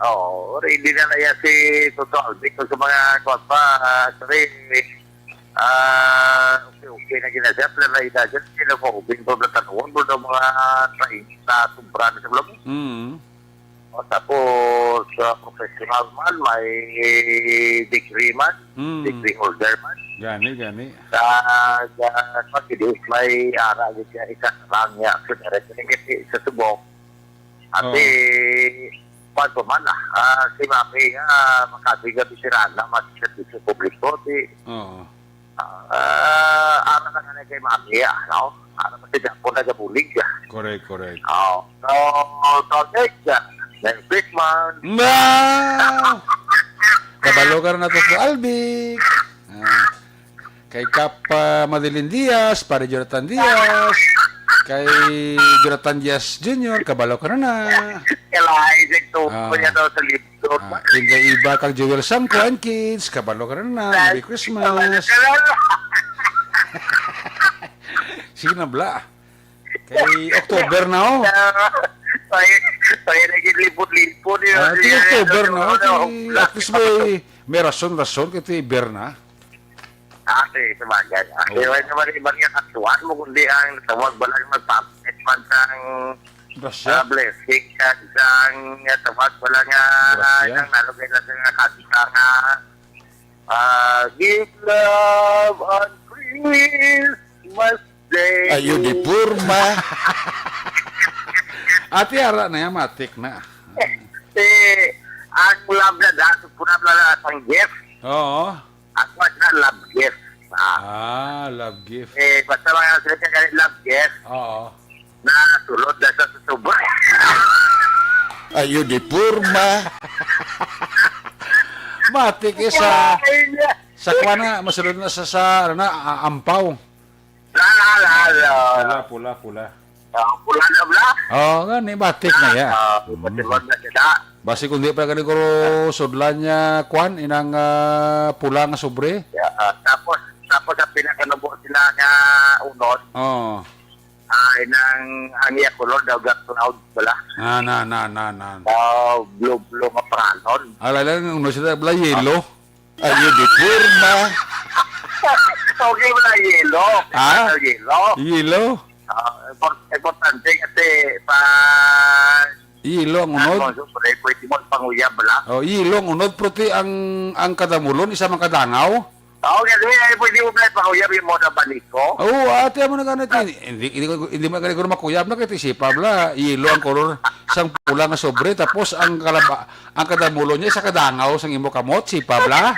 Oo, ready na na yan si Toto Alvin ko sa mga kwan pa, ah, sorry. Ah, okay, okay na gina siya, pero na ina siya, sila ko, ubing pa na tanong, pero daw mga treinta, sobra na sa vlog. Mm. O, tapos, ah, professional man, may degree man, Mm. degree holder man. Gani, gani. Sa, sa, sa Pilipinas, may ara, gid siya, isa lang niya, sa direct, sa subok. Ate, Oo. Kwan pa man, ah, ah, si Mami, ah, makati nga veterana, mas sa servicio publiko, di, Oo. ah, ara na nga na kay Mami, ah, no? Ara pa si Japo nagabulig, ah. Correct, correct. Oo. So, so, next, ah, Merry Christmas. Wow! Kabalo ka na to sa Albic. Ah. Kay Kap, ah, Madeline Diaz, Pare Jonathan Diaz, kay Jonathan Diaz Junior, kabalo ka na na. Kalahay, nagtupo Ah. niya daw sa libro. Ah, Inday Iba kag Joel Sangko and kids, kabalo ka na na. Merry Christmas. Kabalo ka na na. Sige na, bla. Kay October na, oh. Ay, ay, naging lipon-lipon yun. Ah, ti October na, oh. Ano, ti, at least may, may rason-rason kay ti Ber na. Ah, sige, sabagay. Ah, Oo. Di ba naman, Maria, katuan mo, kundi ang tawag ba lang magpapit man sang, Grasya? ah, blessing, kag sang, ah, tawag ba lang, ah, Grasya? Ang nalugay na sa nga kanta nga, ah, "Give love on Christmas Day." Ayo, di porma. Ate, ara na yan, matik na. Eh, ang love na dahil sa puna na lang ang gift. Oo. Ako na love gift. Ah. Ah, love gift. Eh, basta mga sila ka love gift, Oo. na sulod na sa susubra. Ayo, di porma. Matik, eh, sa, Ay, niya. Sa kwan na, masulod na sa, sa, ano na, a-, ampaw. La, la, la, la. Pula, pula, pula. Ah, pula na, bla? Oo, gani, matik na ya. Ah, Mm. masulod na sila. Basi kung di pa gani guro sudlan niya, kwan, inang, ah, pula nga sobre. Ya, ah, tapos, tapos ang pinakanubo sila nga unod, Oo. ah, inang, ang iya kulor daw ga cloud, bla? Na, na, na, na, na. Ah, blue, blue nga pranon. Ala lang, unod sila, bla, yellow. Ayo, di porma. Okay, wala yelo. Ha? Ano, yelo? Yelo? Ah, impor-, importante kasi pa Yelo ang unod. Ano, so, pwede, pwede mo panguyab, wala? Oh, yelo ang unod, pero ti ang, ang kadamulon, isa man kadangaw. Oo, kasi ay pwede mo pala panguyab yung mga baniko. Oo, ate, amo na gani, ti, hindi, hindi, ko- hindi mo gani guro makuyab na kay ti sipa bla, yelo ang kolor sang pula nga sobre, tapos ang kalaba, ang kadamulon niya sa kadangaw sang imo kamot, sipa bla.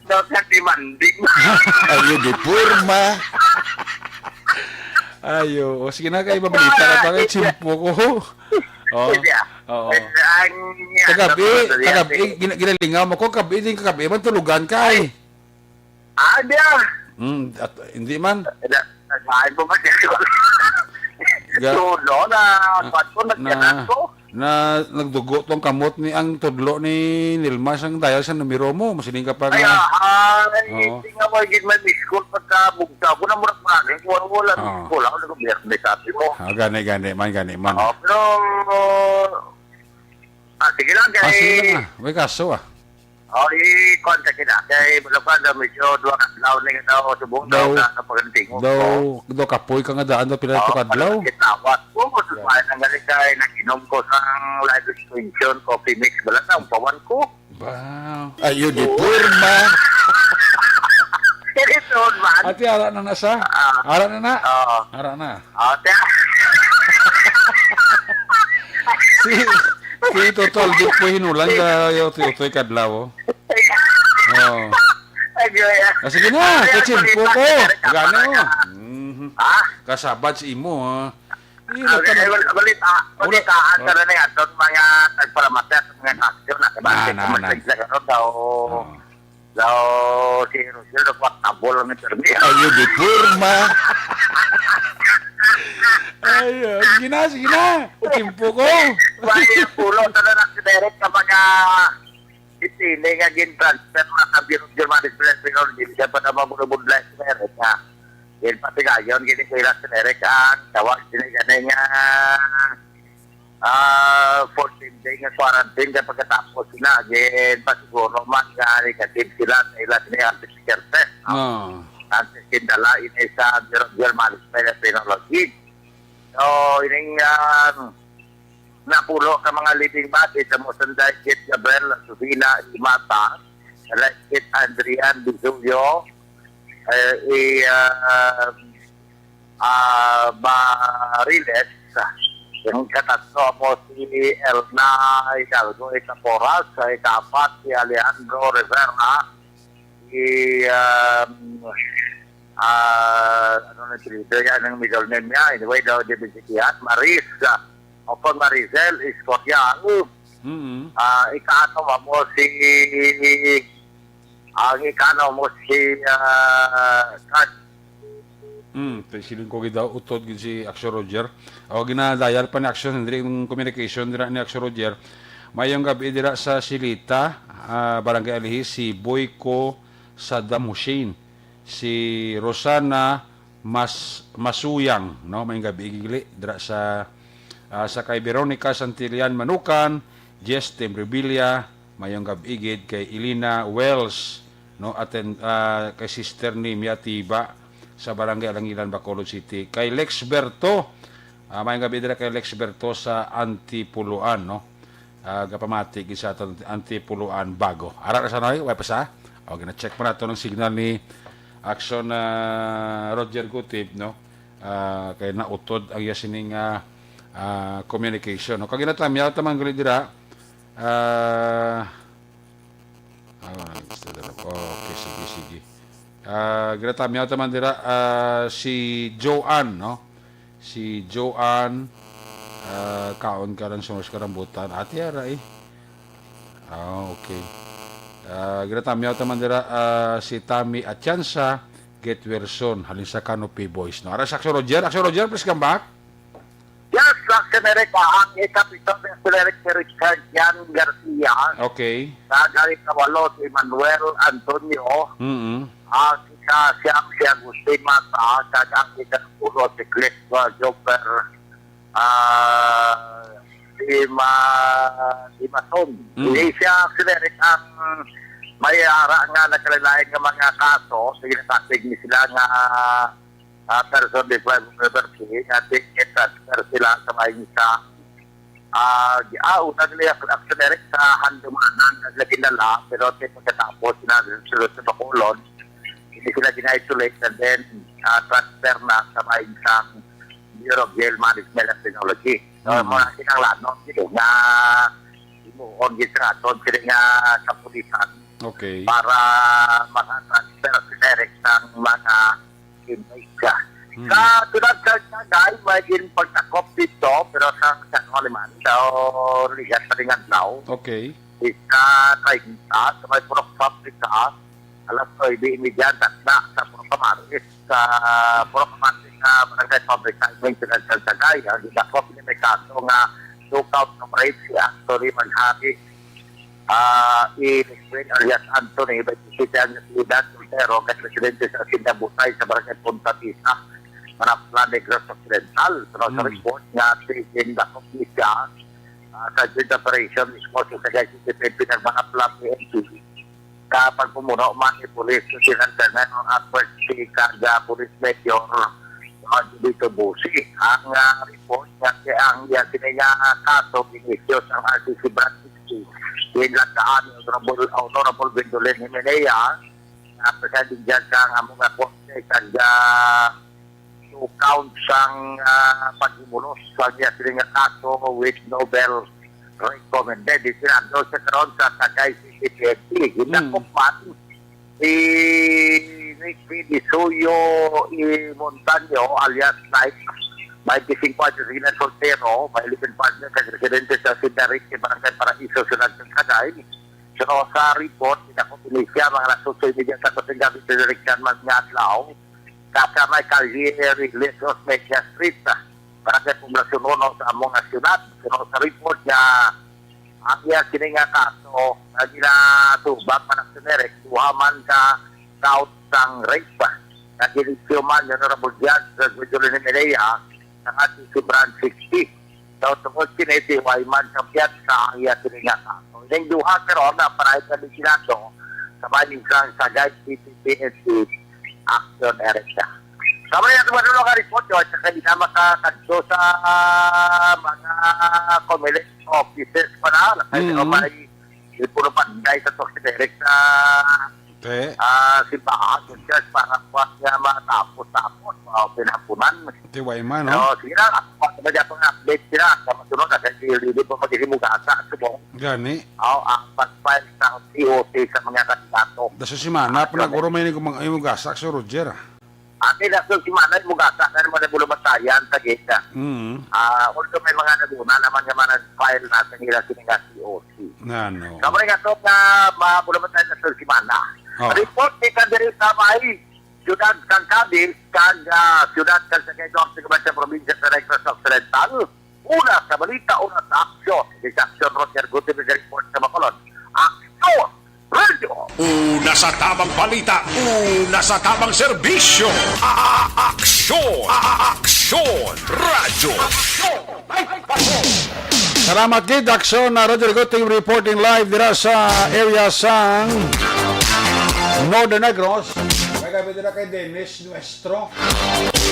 Dapat demanding. Ayo, di porma. Ayo, o sige na kay mabalita na pa kay tiyempo ko. Oh, Sige, ah. Oo. Ang, Kagabi, ano, kagabi, gina-, ginalingaw mo ko, kagabi din kagabi man tulugan kay. Ah, di ah. Hmm, at, hindi man. Na-, nasahin mo ba siya? Ga- Tulo na, Ah, kwan ko, na, nagkanan ko. na nagdugo tong kamot ni, ang tudlo ni Nilma sang dayal sa numero mo. Masiling ka pa Ay, nga. Ah, ay, Oo. Hindi nga mo, gid may miss call pagka bugta ko na murag maraming. Wala, wala Oo. miss call. Ako nag-Biyernes, sabi mo. Ah, gani, gani man, gani man. Oo, pero, ah, sige lang, Ah, sige kay lang, ah. May kaso, ah. Oh, i-contact kita. Kay Bulacan daw, medyo duha ka adlaw na nga daw, subong daw Daw, ka sa pagdating mo. daw, daw kapoy ka nga daan daw, pila Oo, to ka adlaw? Pala kitawat ko, Oo. Ang galing kay nag-inom ko sang life extension, coffee mix, wala na, ang pawan ko. Wow. Ayo, di Oo. Porma. Seryoso, man. Ate, ara na na sa? Ah. Ara na na? Oo. Ara na. Ah, te- Si, si Totol, di po hinulan ka, yo, Toy, Toy Kadlaw, oh. Oo. Ay, ay, ay. Ah, sige na, Ay, kachimpo ay, ko. Ay, Gani, oh. Mhm. Ha? Kasabad si imo, ha? Ih, Ah, nagka- ay, wal-, balita, Wala. Balitaan ka Oh. na ni aton mga nagparamata sa mga kasyo na, kabante Na, na, sa mga na. Sa karon daw. Oh. Daw si Rosel, nagpaktabol ang internet. Ayo, di porma. Ay, ah, sige na, sige na. Timpo ko. Wala yung pulo, tala na si Derek sa mga itini nga gin-transfer, mga kabirong German Express, pero hindi siya pa naman bulubudla si Derek, ha? Ginpatigayon gid ko ila, Sir Eric, ang tawag sini gani nga, ah, fourteen day nga quarantine, kay pagkatapos na, ginpasiguro man nga negative sila sa ila sini antigen test, no? Ah. Ang gindala ini sa Bureau of Jail Management and Penology. So, ining, ah, napulo ka mga living bodies sa Mosanday, Kit Gabriel, Sufina, Imata, Kit Andrian, Bisuyo, eh, i, ah, ah, Bariles. Ang katatlo mo si Elna Hidalgo, ikaporas, ikapat si Alejandro Rivera, si, um, ah, ano na si leader yan, ang middle name niya. Anyway, daw, di ba si Kian? Maris, ah, o pa Maricel Escorial. Mm-hmm. Ah, ikaano mo si, ang ikaano mo si, ah, Kat-, Hmm, te-, siling ko gid daw, utod gid si Action Roger. O, ginadayal pa ni Action, hindi yung communication dira ni Action Roger. Mayong gabi dira sa Silita, ah, Barangay Alihis, si Boyko Saddam Hussein, si Rosana Mas-, Masuyang, no? Mayong gabi, gigli, dira sa, ah, sa kay Veronica Santillan Manukan, Jess Tembrevilla, mayong gabi gid kay Elena Wells, no? Aten-, ah, kay Sister Nimia Tiba sa Barangay Alangilan, Bacolod City. Kay Lex Berto, ah, mayong gabi dira kay Lex Berto sa Antipuluan, no? Ah, gapamati gid sa aton Antipuluan bago. Ara na sa noy, way pa sa? O, gina-check mo na to ng signal ni Action, ah, Roger Gutib, no? Ah, kay nautod ang iya sining, ah, ah, communication, no? Kag ginatamyaw ta man gali dira, ah, ah, okay, sige, sige. Ah, ginatamyaw ta man dira, ah, si Joanne, no? Si Joanne, ah, kaon ka lang sa mga karambutan. Ate, ara, eh. Ah, okay. Ah, ginatamyaw ta man dira, ah, si Tammy Atienza, Get Wilson, halin sa Canopy Boys, no? Ara sa Action Roger. Action Roger, please come back. Yes, Action Eric, ah, ang ikapito ni Action Eric si Richard Jan Garcia. Okay. Sa galit na walo si Manuel Antonio. Mm-mm. Ang ika-siyam si Agustin Mata, kag ang ika-ulo si Cliff, uh, Jobber, ah, si Ma-, si Mason. Mm. Hindi siya, Action Eric, ang may ara nga nagkalain-lain nga mga kaso. Sige, nasasig ni sila nga, ah, person deprived of liberty, nga di-transfer sila sa mga insa. Ah, gi-, ah, una nila Action Eric sa Handumanan, naglagi na lang, pero di pagkatapos na sunod sa Bacolod, hindi sila gina-isolate and then, ah, transfer na sa may isang Bureau of Jail Management and Penology. So, Mm. mga kinahanglanon, sila nga himuon gid sa aton, sila nga kapulisan Okay. para maka-transfer si Eric sang mga inmates. Mm. Sa tulad sa Sagay, may gin pagtakop dito, pero sa San Juan Liman daw, ligat pa rin adlaw. Okay. Isa treinta, sa may Purok Fabrica, alas nuebe y media, takna sa Purok Camarines, sa Purok Camarines, sa Barangay Fabrica, Maintenance sa Sagay. Ang gidakop ni may kaso nga two counts of rape si Anthony Maghari, ah, i Queen alias Anthony, twenty-seven anyos de edad, soltero, kay residente sa Hacienda Busay sa Barangay Punta Tisa, Manapla, Negros Occidental. Pero sa Mm. report nga si Jane Dacop Misia, ah, sa joint operation mismo sa Sagay City P N P, nagmanapla P N P. Sa pagpumuno man ni Police Lieutenant Colonel Albert C. Carga, Police Major, ah, Dito Busi. Ang, ah, report nga si, ang, ya, sini nga kaso, inisyu sa R C C Branch sixty. Ginlataan ni Honorable, Honorable Gwendolyn Jimenea, ah, presiding judge sa amo nga korte, kag, ah, two counts sang, ah, paghimulos sa niya sini nga kaso with no bail recommended. Itinando siya karon sa Sagay City P N P. Gidakop Mm. man si Nicky Disuyo y Montaño alias Nike, twenty-five anyos, soltero, may live-in partner kag residente sa Hacienda Rich, Barangay Paraiso, Siyudad sa Sagay. So, sa report, gidakop ini siya mga alas otso y media sa kasing gabi, sa direksyon man nga adlaw, sa may Kalye Riles Osmeña Street, Barangay Poblacion uno sa amo nga siyudad. Pero sa report nga ang iya kini nga kaso nga ginatubag man ang sinerek, duha man ka count sang rape. Nag-elect man ni Honorable Judge Gregorio Nemelea sa ating si Branch sixty. So, tungod kini, si Wyman Capiat sa ang iya sining nga kaso. Ining duha karon na para sa Senado, sa bahin sang Sagay City P N C Action Area. Sa mga ito, ano nga report nyo, at saka hindi na makakadto sa, ah, mga Comelec offices pa na, kaya Mm. may Di puro patay sa toxic direct sa, Eh, ah, simbahan, Diyos, para kuwan niya matapos-tapos, ah, pinahapunan. Di way man, no? Pero sige lang, ako pa naman niya pang update sila. Sa masunod na, kasi hindi pa maghihimugasan, subong. Gani. Oh, ang pag-file sa C O C sa mga kandidato. Daso si Mana, Ah, pa naguro may ni kumang-, yung gasa, si Roger, ah. Ate, daso si Mana, yung gasa, na naman ang bulamatayan, sa gate, ah. Mm. Ah, although may mga naguna naman nga mga nag-file na sa nila sini nga C O C. Nga, no. Sa mga nga to nga mabulo man tayo na sa semana. Oh. Report ni Kadiri sa may siyudad kang Cadiz, kag, ah, siyudad kang Sagay Norte, sa probinsya sa Negros Occidental. Una sa balita, una sa aksyon. This action, Roger Gutierrez, report sa Bacolod. Aksyon! Radyo. Una sa tamang balita, una sa tamang serbisyo. A-, a-, aksyon, a-, a-, aksyon, radyo. Salamat gid, Aksyon, na Radyo Ligoting reporting live dira sa area sang Northern Negros. May gabi dira kay Dennis Nuestro.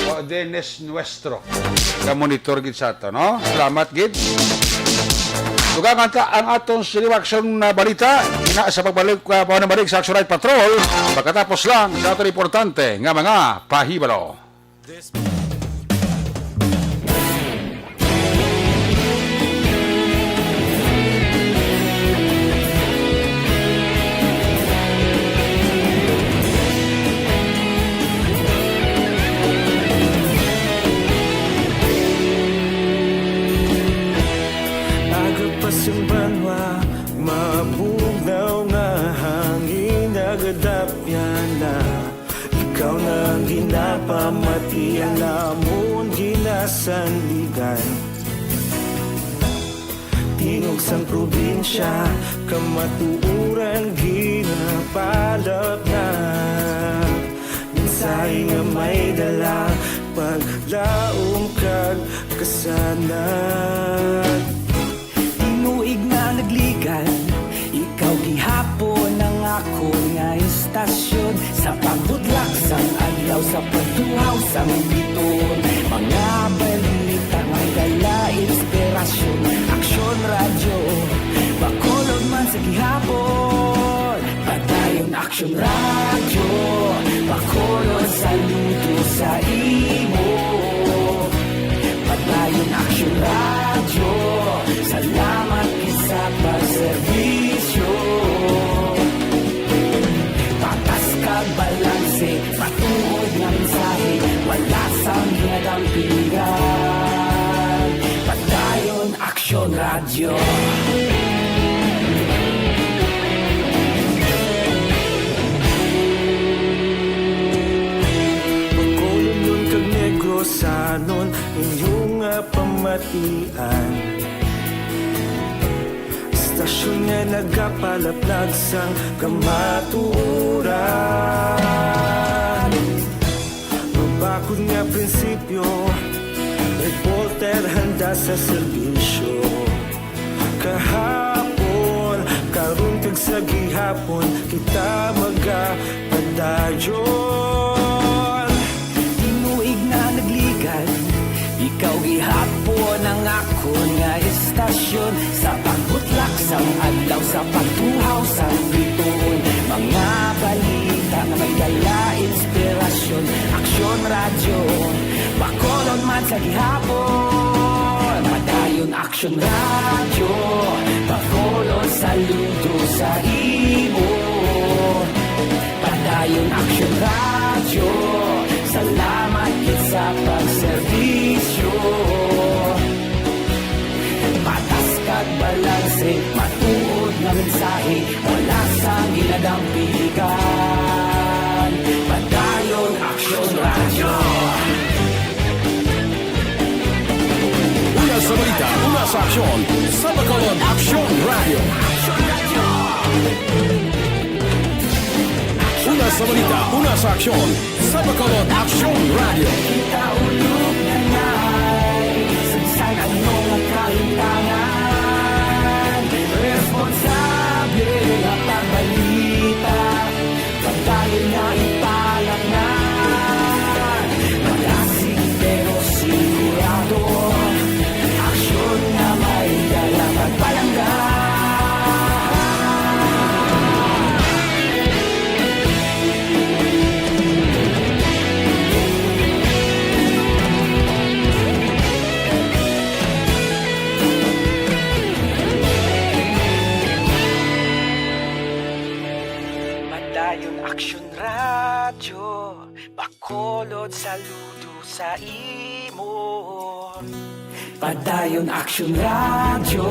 O, Dennis Nuestro. Ka-monitor gid sa ato, no? Salamat gid. Dugangan ta ang aton siniwakson na balita. Ina sa pagbalik, uh, pagbalik sa Action Night Patrol. Pagkatapos lang sa aton importante nga mga pahibalo. Aga pa sang banwa, mabugnaw nga hangin nagadapyan na. Ikaw na ang ginapamati, ang amon ginasandigan. Tingog sang probinsya, kamatuoran ginapalapnag. Mensahe nga may dala, paglaom kag kasanag. Tinuig na nagligan, ikaw gihapon ang akon nga istasyon. Sa pagbudlak sang adlaw, sa pagtuhaw sang biton, mga balita may dala inspirasyon. Aksyon Radyo, Bacolod man sa gihapon. Padayon Aksyon Radyo, Bacolod, saludo sa imo. Padayon Aksyon Radyo, salamat gid sa pagserbisyo. Patas kag balanse, matuod nga mensahe, wala sang ginadampigan. Padayon Aksyon Radyo. Bacolodnon kag Negrosanon, inyo nga pamatian. Istasyon nga nagapalaplag sang kamatuoran. Mabakod nga prinsipyo, reporter handa sa serbisyo. Kahapon, karon kag sa gihapon, kita magapadayon. Tinuig na nagligan, ikaw gihapon ang akon nga istasyon. Sa pagbutlak sang adlaw, sa pagtuhaw sang bituon, mga balita nga may dala inspirasyon. Aksyon Radyo, Bacolod man sa gihapon. Padayon Aksyon Radyo, Bacolod, saludo sa imo. Padayon Aksyon Radyo, salamat gid sa pagserbisyo. Patas kag balanse, matuod nga mensahe, wala sang ginadampigan. Padayon Aksyon Radyo. Una sa balita, una sa aksyon, sa Bacolod Aksyon Radyo. Una Balita, una sa aksyon, sa Bacolod Aksyon Radio. Kita ulog na ngay, sagsag ang mga kahintangan. Responsable ang pagbalita, pagdayon na ipalatnan. Malasig pero sigurado, aksyon na may dala pagpalangga. Padayon Aksyon Radyo, Bacolod, saludo sa imo. Padayon Aksyon Radyo,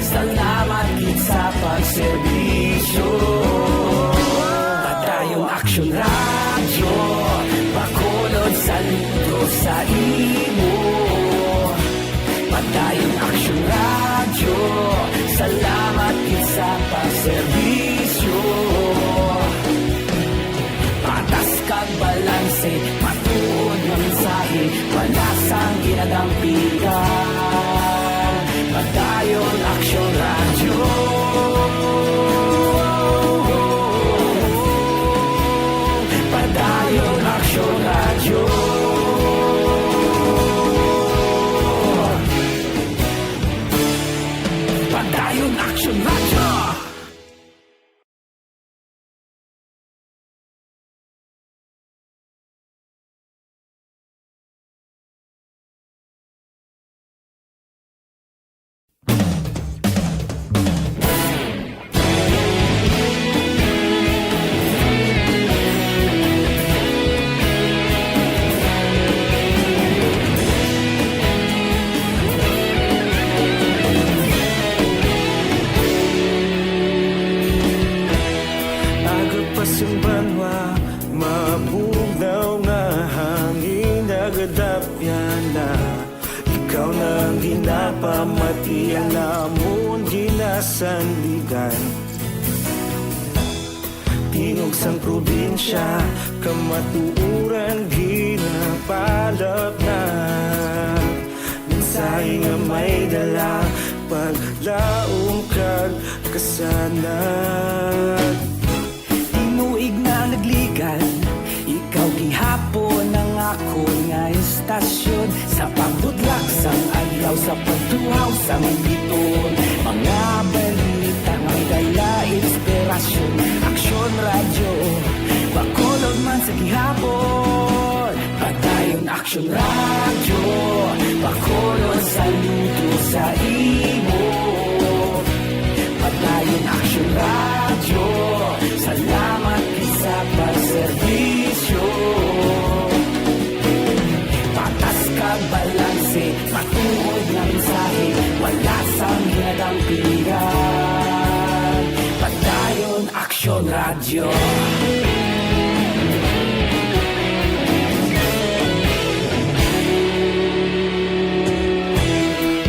salamat gid sa pagserbisyo. Padayon Aksyon Radyo, Bacolod, saludo sa imo. Padayon Aksyon Radyo, salamat gid sa pagserbisyo. Patas kag balanse, matuod nga mensahe, wala sang ginadampigan. Padayon Aksyon Radyo. Padayon Aksyon Radyo. Padayon Aksyon Radyo. Aga pa sang banwa, mabugnaw nga hangin nagadapyan na. Ikaw na ang ginapamatian namon ginasandigan. Tingog sang probinsya, kamatuoran ginapalapnag. Mensahe nga may dala, paglaom kag kasanag. Tinuig na nagligan, ikaw gihapon ang akon nga estasyon. Sa pagbutlak sang adlaw, sa pagtuhaw sang bituon, mga balita may dala inspirasyon. Aksyon Radyo, Bacolod man sa gihapon. Padayon Aksyon Radyo, Bacolod, saludo sa imo. Padayon Aksyon Radyo, salamat gid sa pagserbisyo. Patas kag balanse, matuod nga mensahe, wala sang ginadampigan. Padayon Aksyon Radyo.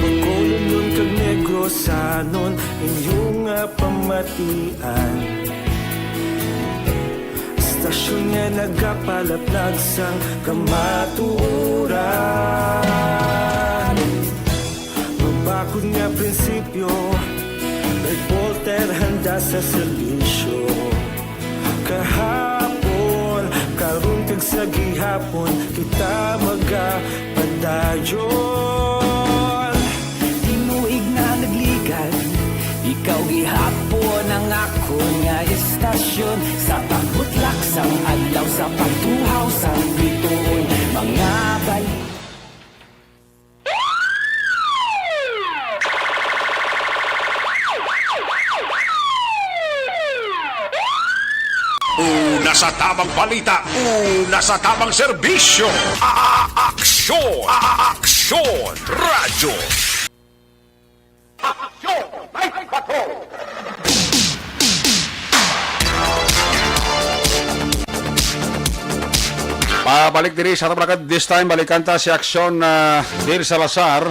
Bacolodnon kag Negrosanon, inyo nga pamatian. Estasyon nga nagapalaplag sang kamatuoran. Mabakod nga prinsipyo, reporter handa sa serbisyo. Kahapon, karon kag sa gihapon, kita magapadayon. Tinuig na nagligan, ikaw gihapon ang akon nga estasyon. Sa pagbutlak sang adlaw, sa pagtuhaw sang bituon, mga balik. Una sa tamang balita, una sa tamang serbisyo. A-, a-, aksyon, a-, a-, aksyon, radyo. Aksyon, may bato. Pabalik diri sa aton mga, this time, balikan ta si Aksyon, ah, Dil Salazar.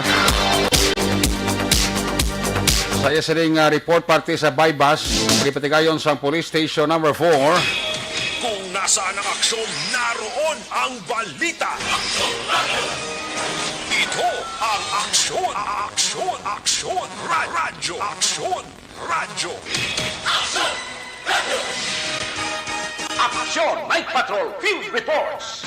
Sa iya sining, ah, report parte sa buy-bust, gipatigayon sang Police Station Number Four. Kung Saan ang aksyon, naroon ang balita. Ito ang Aksyon, Aksyon, Aksyon, Ra-, Radyo, Aksyon, Radyo. Aksyon! Night Patrol Field Reports!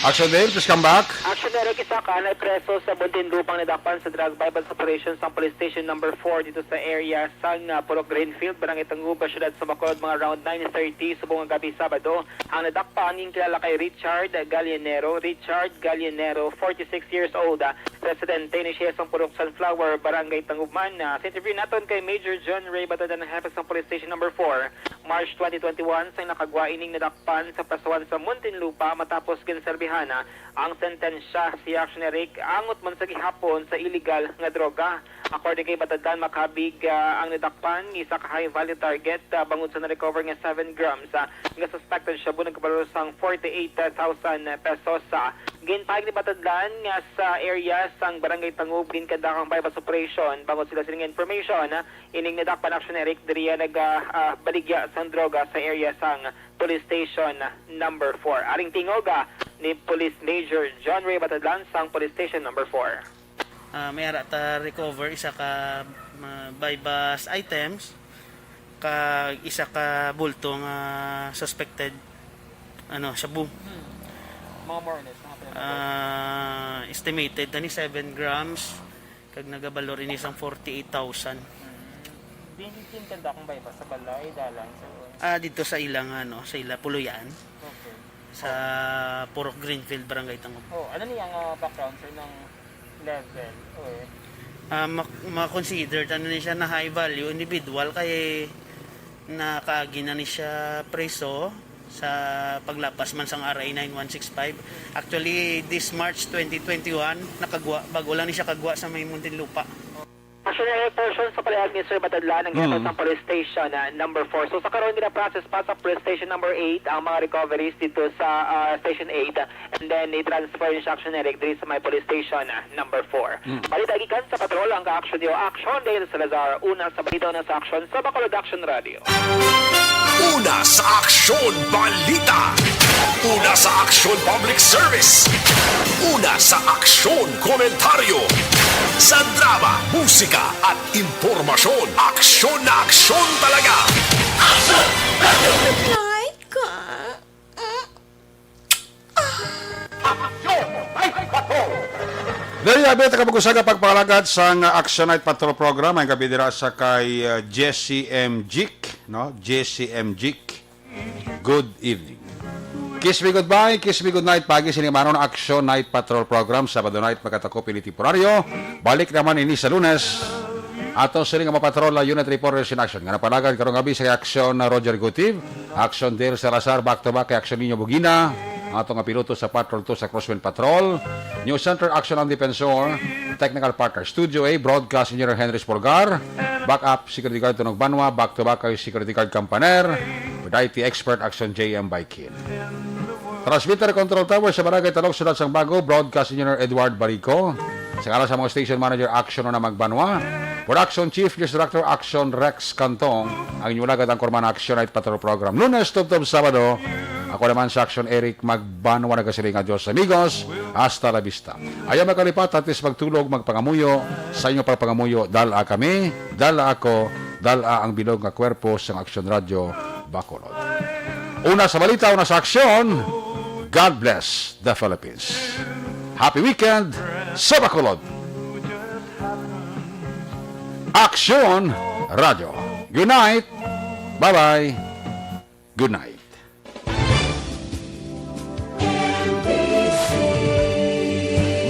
Action Dale, please come back. Action Eric, isa ka napreso sa Muntinlupa ang nadakpan sa drug buy-bust operation sang Police Station Number four dito sa area sang, ah, Purok Greenfield, Barangay Tangub, Siyudad sa Bacolod, mga around nine thirty subong nga gab-i Sabado. Ang nadakpan ginkilala kay Richard Gallinero. Richard Gallinero, forty-six years old, ah, residente ni siya sang Purok Sunflower, Barangay Tangubman. Ah, sa interview naton kay Major John Ray Batadan, hepe sang Police Station Number four, March twenty twenty-one, sang nakagwa ining nadakpan sa prasuhan sa Muntinlupa matapos ginserbihan, ah, ang sentensya si Action Eric angot man sa gihapon sa illegal nga droga. According kay Batadlan, makabig, ah, ang nadakpan, isa ka high value target, ah, bangod sa na-recover nga seven grams, ah, nga suspected shabu nagkabalor sang forty-eight thousand pesos. Ah, ginpahayag ni Batadlan nga sa area sang Barangay Tangub, ginkandakang buy-bust operation. Bangod sila sining information, ah, ining nadakpan, Action Eric, diri, ah, nag, ah, ah, baligya sang droga sa area sang Police Station Number four. Aring tingog, ah, ni Police Major John Ray Batadlan sang Police Station Number four. Ah, may ara ta recover isa ka, ah, buy-bust items, kag isa ka bulto nga suspected, ano, shabu. Hmm. Mga more or less, mga pila na Ah, estimated na ni seven grams, kag nagabalor ini sang forty-eight thousand. Hmm. Din, din kanda akong buy-bust sa balay, dalan, so Ah, dito sa ilang, ano, sa ila puluyan. Okay. Sa Purok Greenfield, Barangay Tangub. Oh, ano niya ang, ah, background, sir, ng level? Oh, eh. Ah, ma-, ma-consider ta na ni siya na high value individual kay nakaagi na ni siya preso sa paglapas man sang R A nine one six five. Actually, this March twenty twenty-one, nakagwa, bago lang ni siya kagwa sa may Muntinlupa. Actually, portion sa palihag ni Sir Batadlan ang Mm. ginatod sang police station, ah, number four. So, sa karon, gina-process pa sa police station number eight ang mga recoveries dito sa, ah, station eight. And then, i-transfer ni siya, Action Eric, diri sa may police station, ah, number four. Mm. Balita gikan sa patrol, ang ka-action niyo, Action Dale Salazar, una sa balita, una sa aksyon, sa Bacolod Action Radio. Una sa aksyon, balita. Una sa aksyon, public service. Una sa aksyon, komentaryo. Sa drama, musika, at impormasyon, aksyon na aksyon talaga. Action! Action! Ay, ka. Diri, abi, ta kapag-usaga pagpangalagad sang Action Night Patrol Program, ang gabi dira sa kay, uh, Jesse M. Jik, no? Jesse M. Jik. Good evening. Kiss me goodbye, kiss me good night. Pagi sini maron Action Night Patrol Program, Sabado night, magkatakop ini temporaryo. Balik naman ini sa Lunes. Ato sini nga mapatrol na unit reporters in action. Nga napalagad karong gabi sa action na Roger Gutiv, action Dale Salazar, back to back kay action Nino Bugina, ato nga piloto sa Patrol two sa Crosswind Patrol, News Center action ang Defensor, technical partner Studio A, broadcast engineer Henry Spolgar, backup security guard Tunog Banwa, back to back kay security guard Campaner, with I T expert action J M Baikin. Transmitter Control Tower sa Barangay Talok, Siyudad sang Bago, Broadcast Engineer Edward Barico. Sa ngalan sa mga station manager, Action Una Magbanwa, Production Chief, News Director, Action Rex Cantong, ang inyong lagad ang Kurman Action Night Patrol Program. Lunes, tubtob Sabado, ako naman sa Action Eric Magbanwa, nagasiling, adios amigos, hasta la vista. Ayaw magkalipat, antes magtulog, magpangamuyo. Sa inyo pagpangamuyo, dala kami, dala ako, dala ang bilog nga kwerpo sang Action Radio Bacolod. Una sa balita, una sa aksyon, God bless the Philippines. Happy weekend sa Bacolod. Aksyon Radio. Good night. Bye-bye. Good night.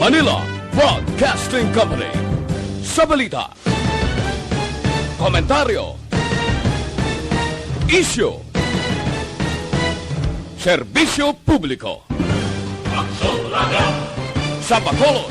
Manila Broadcasting Company. Sa balita, komentaryo, isyu, serbisyo publiko. Sa Bacolod,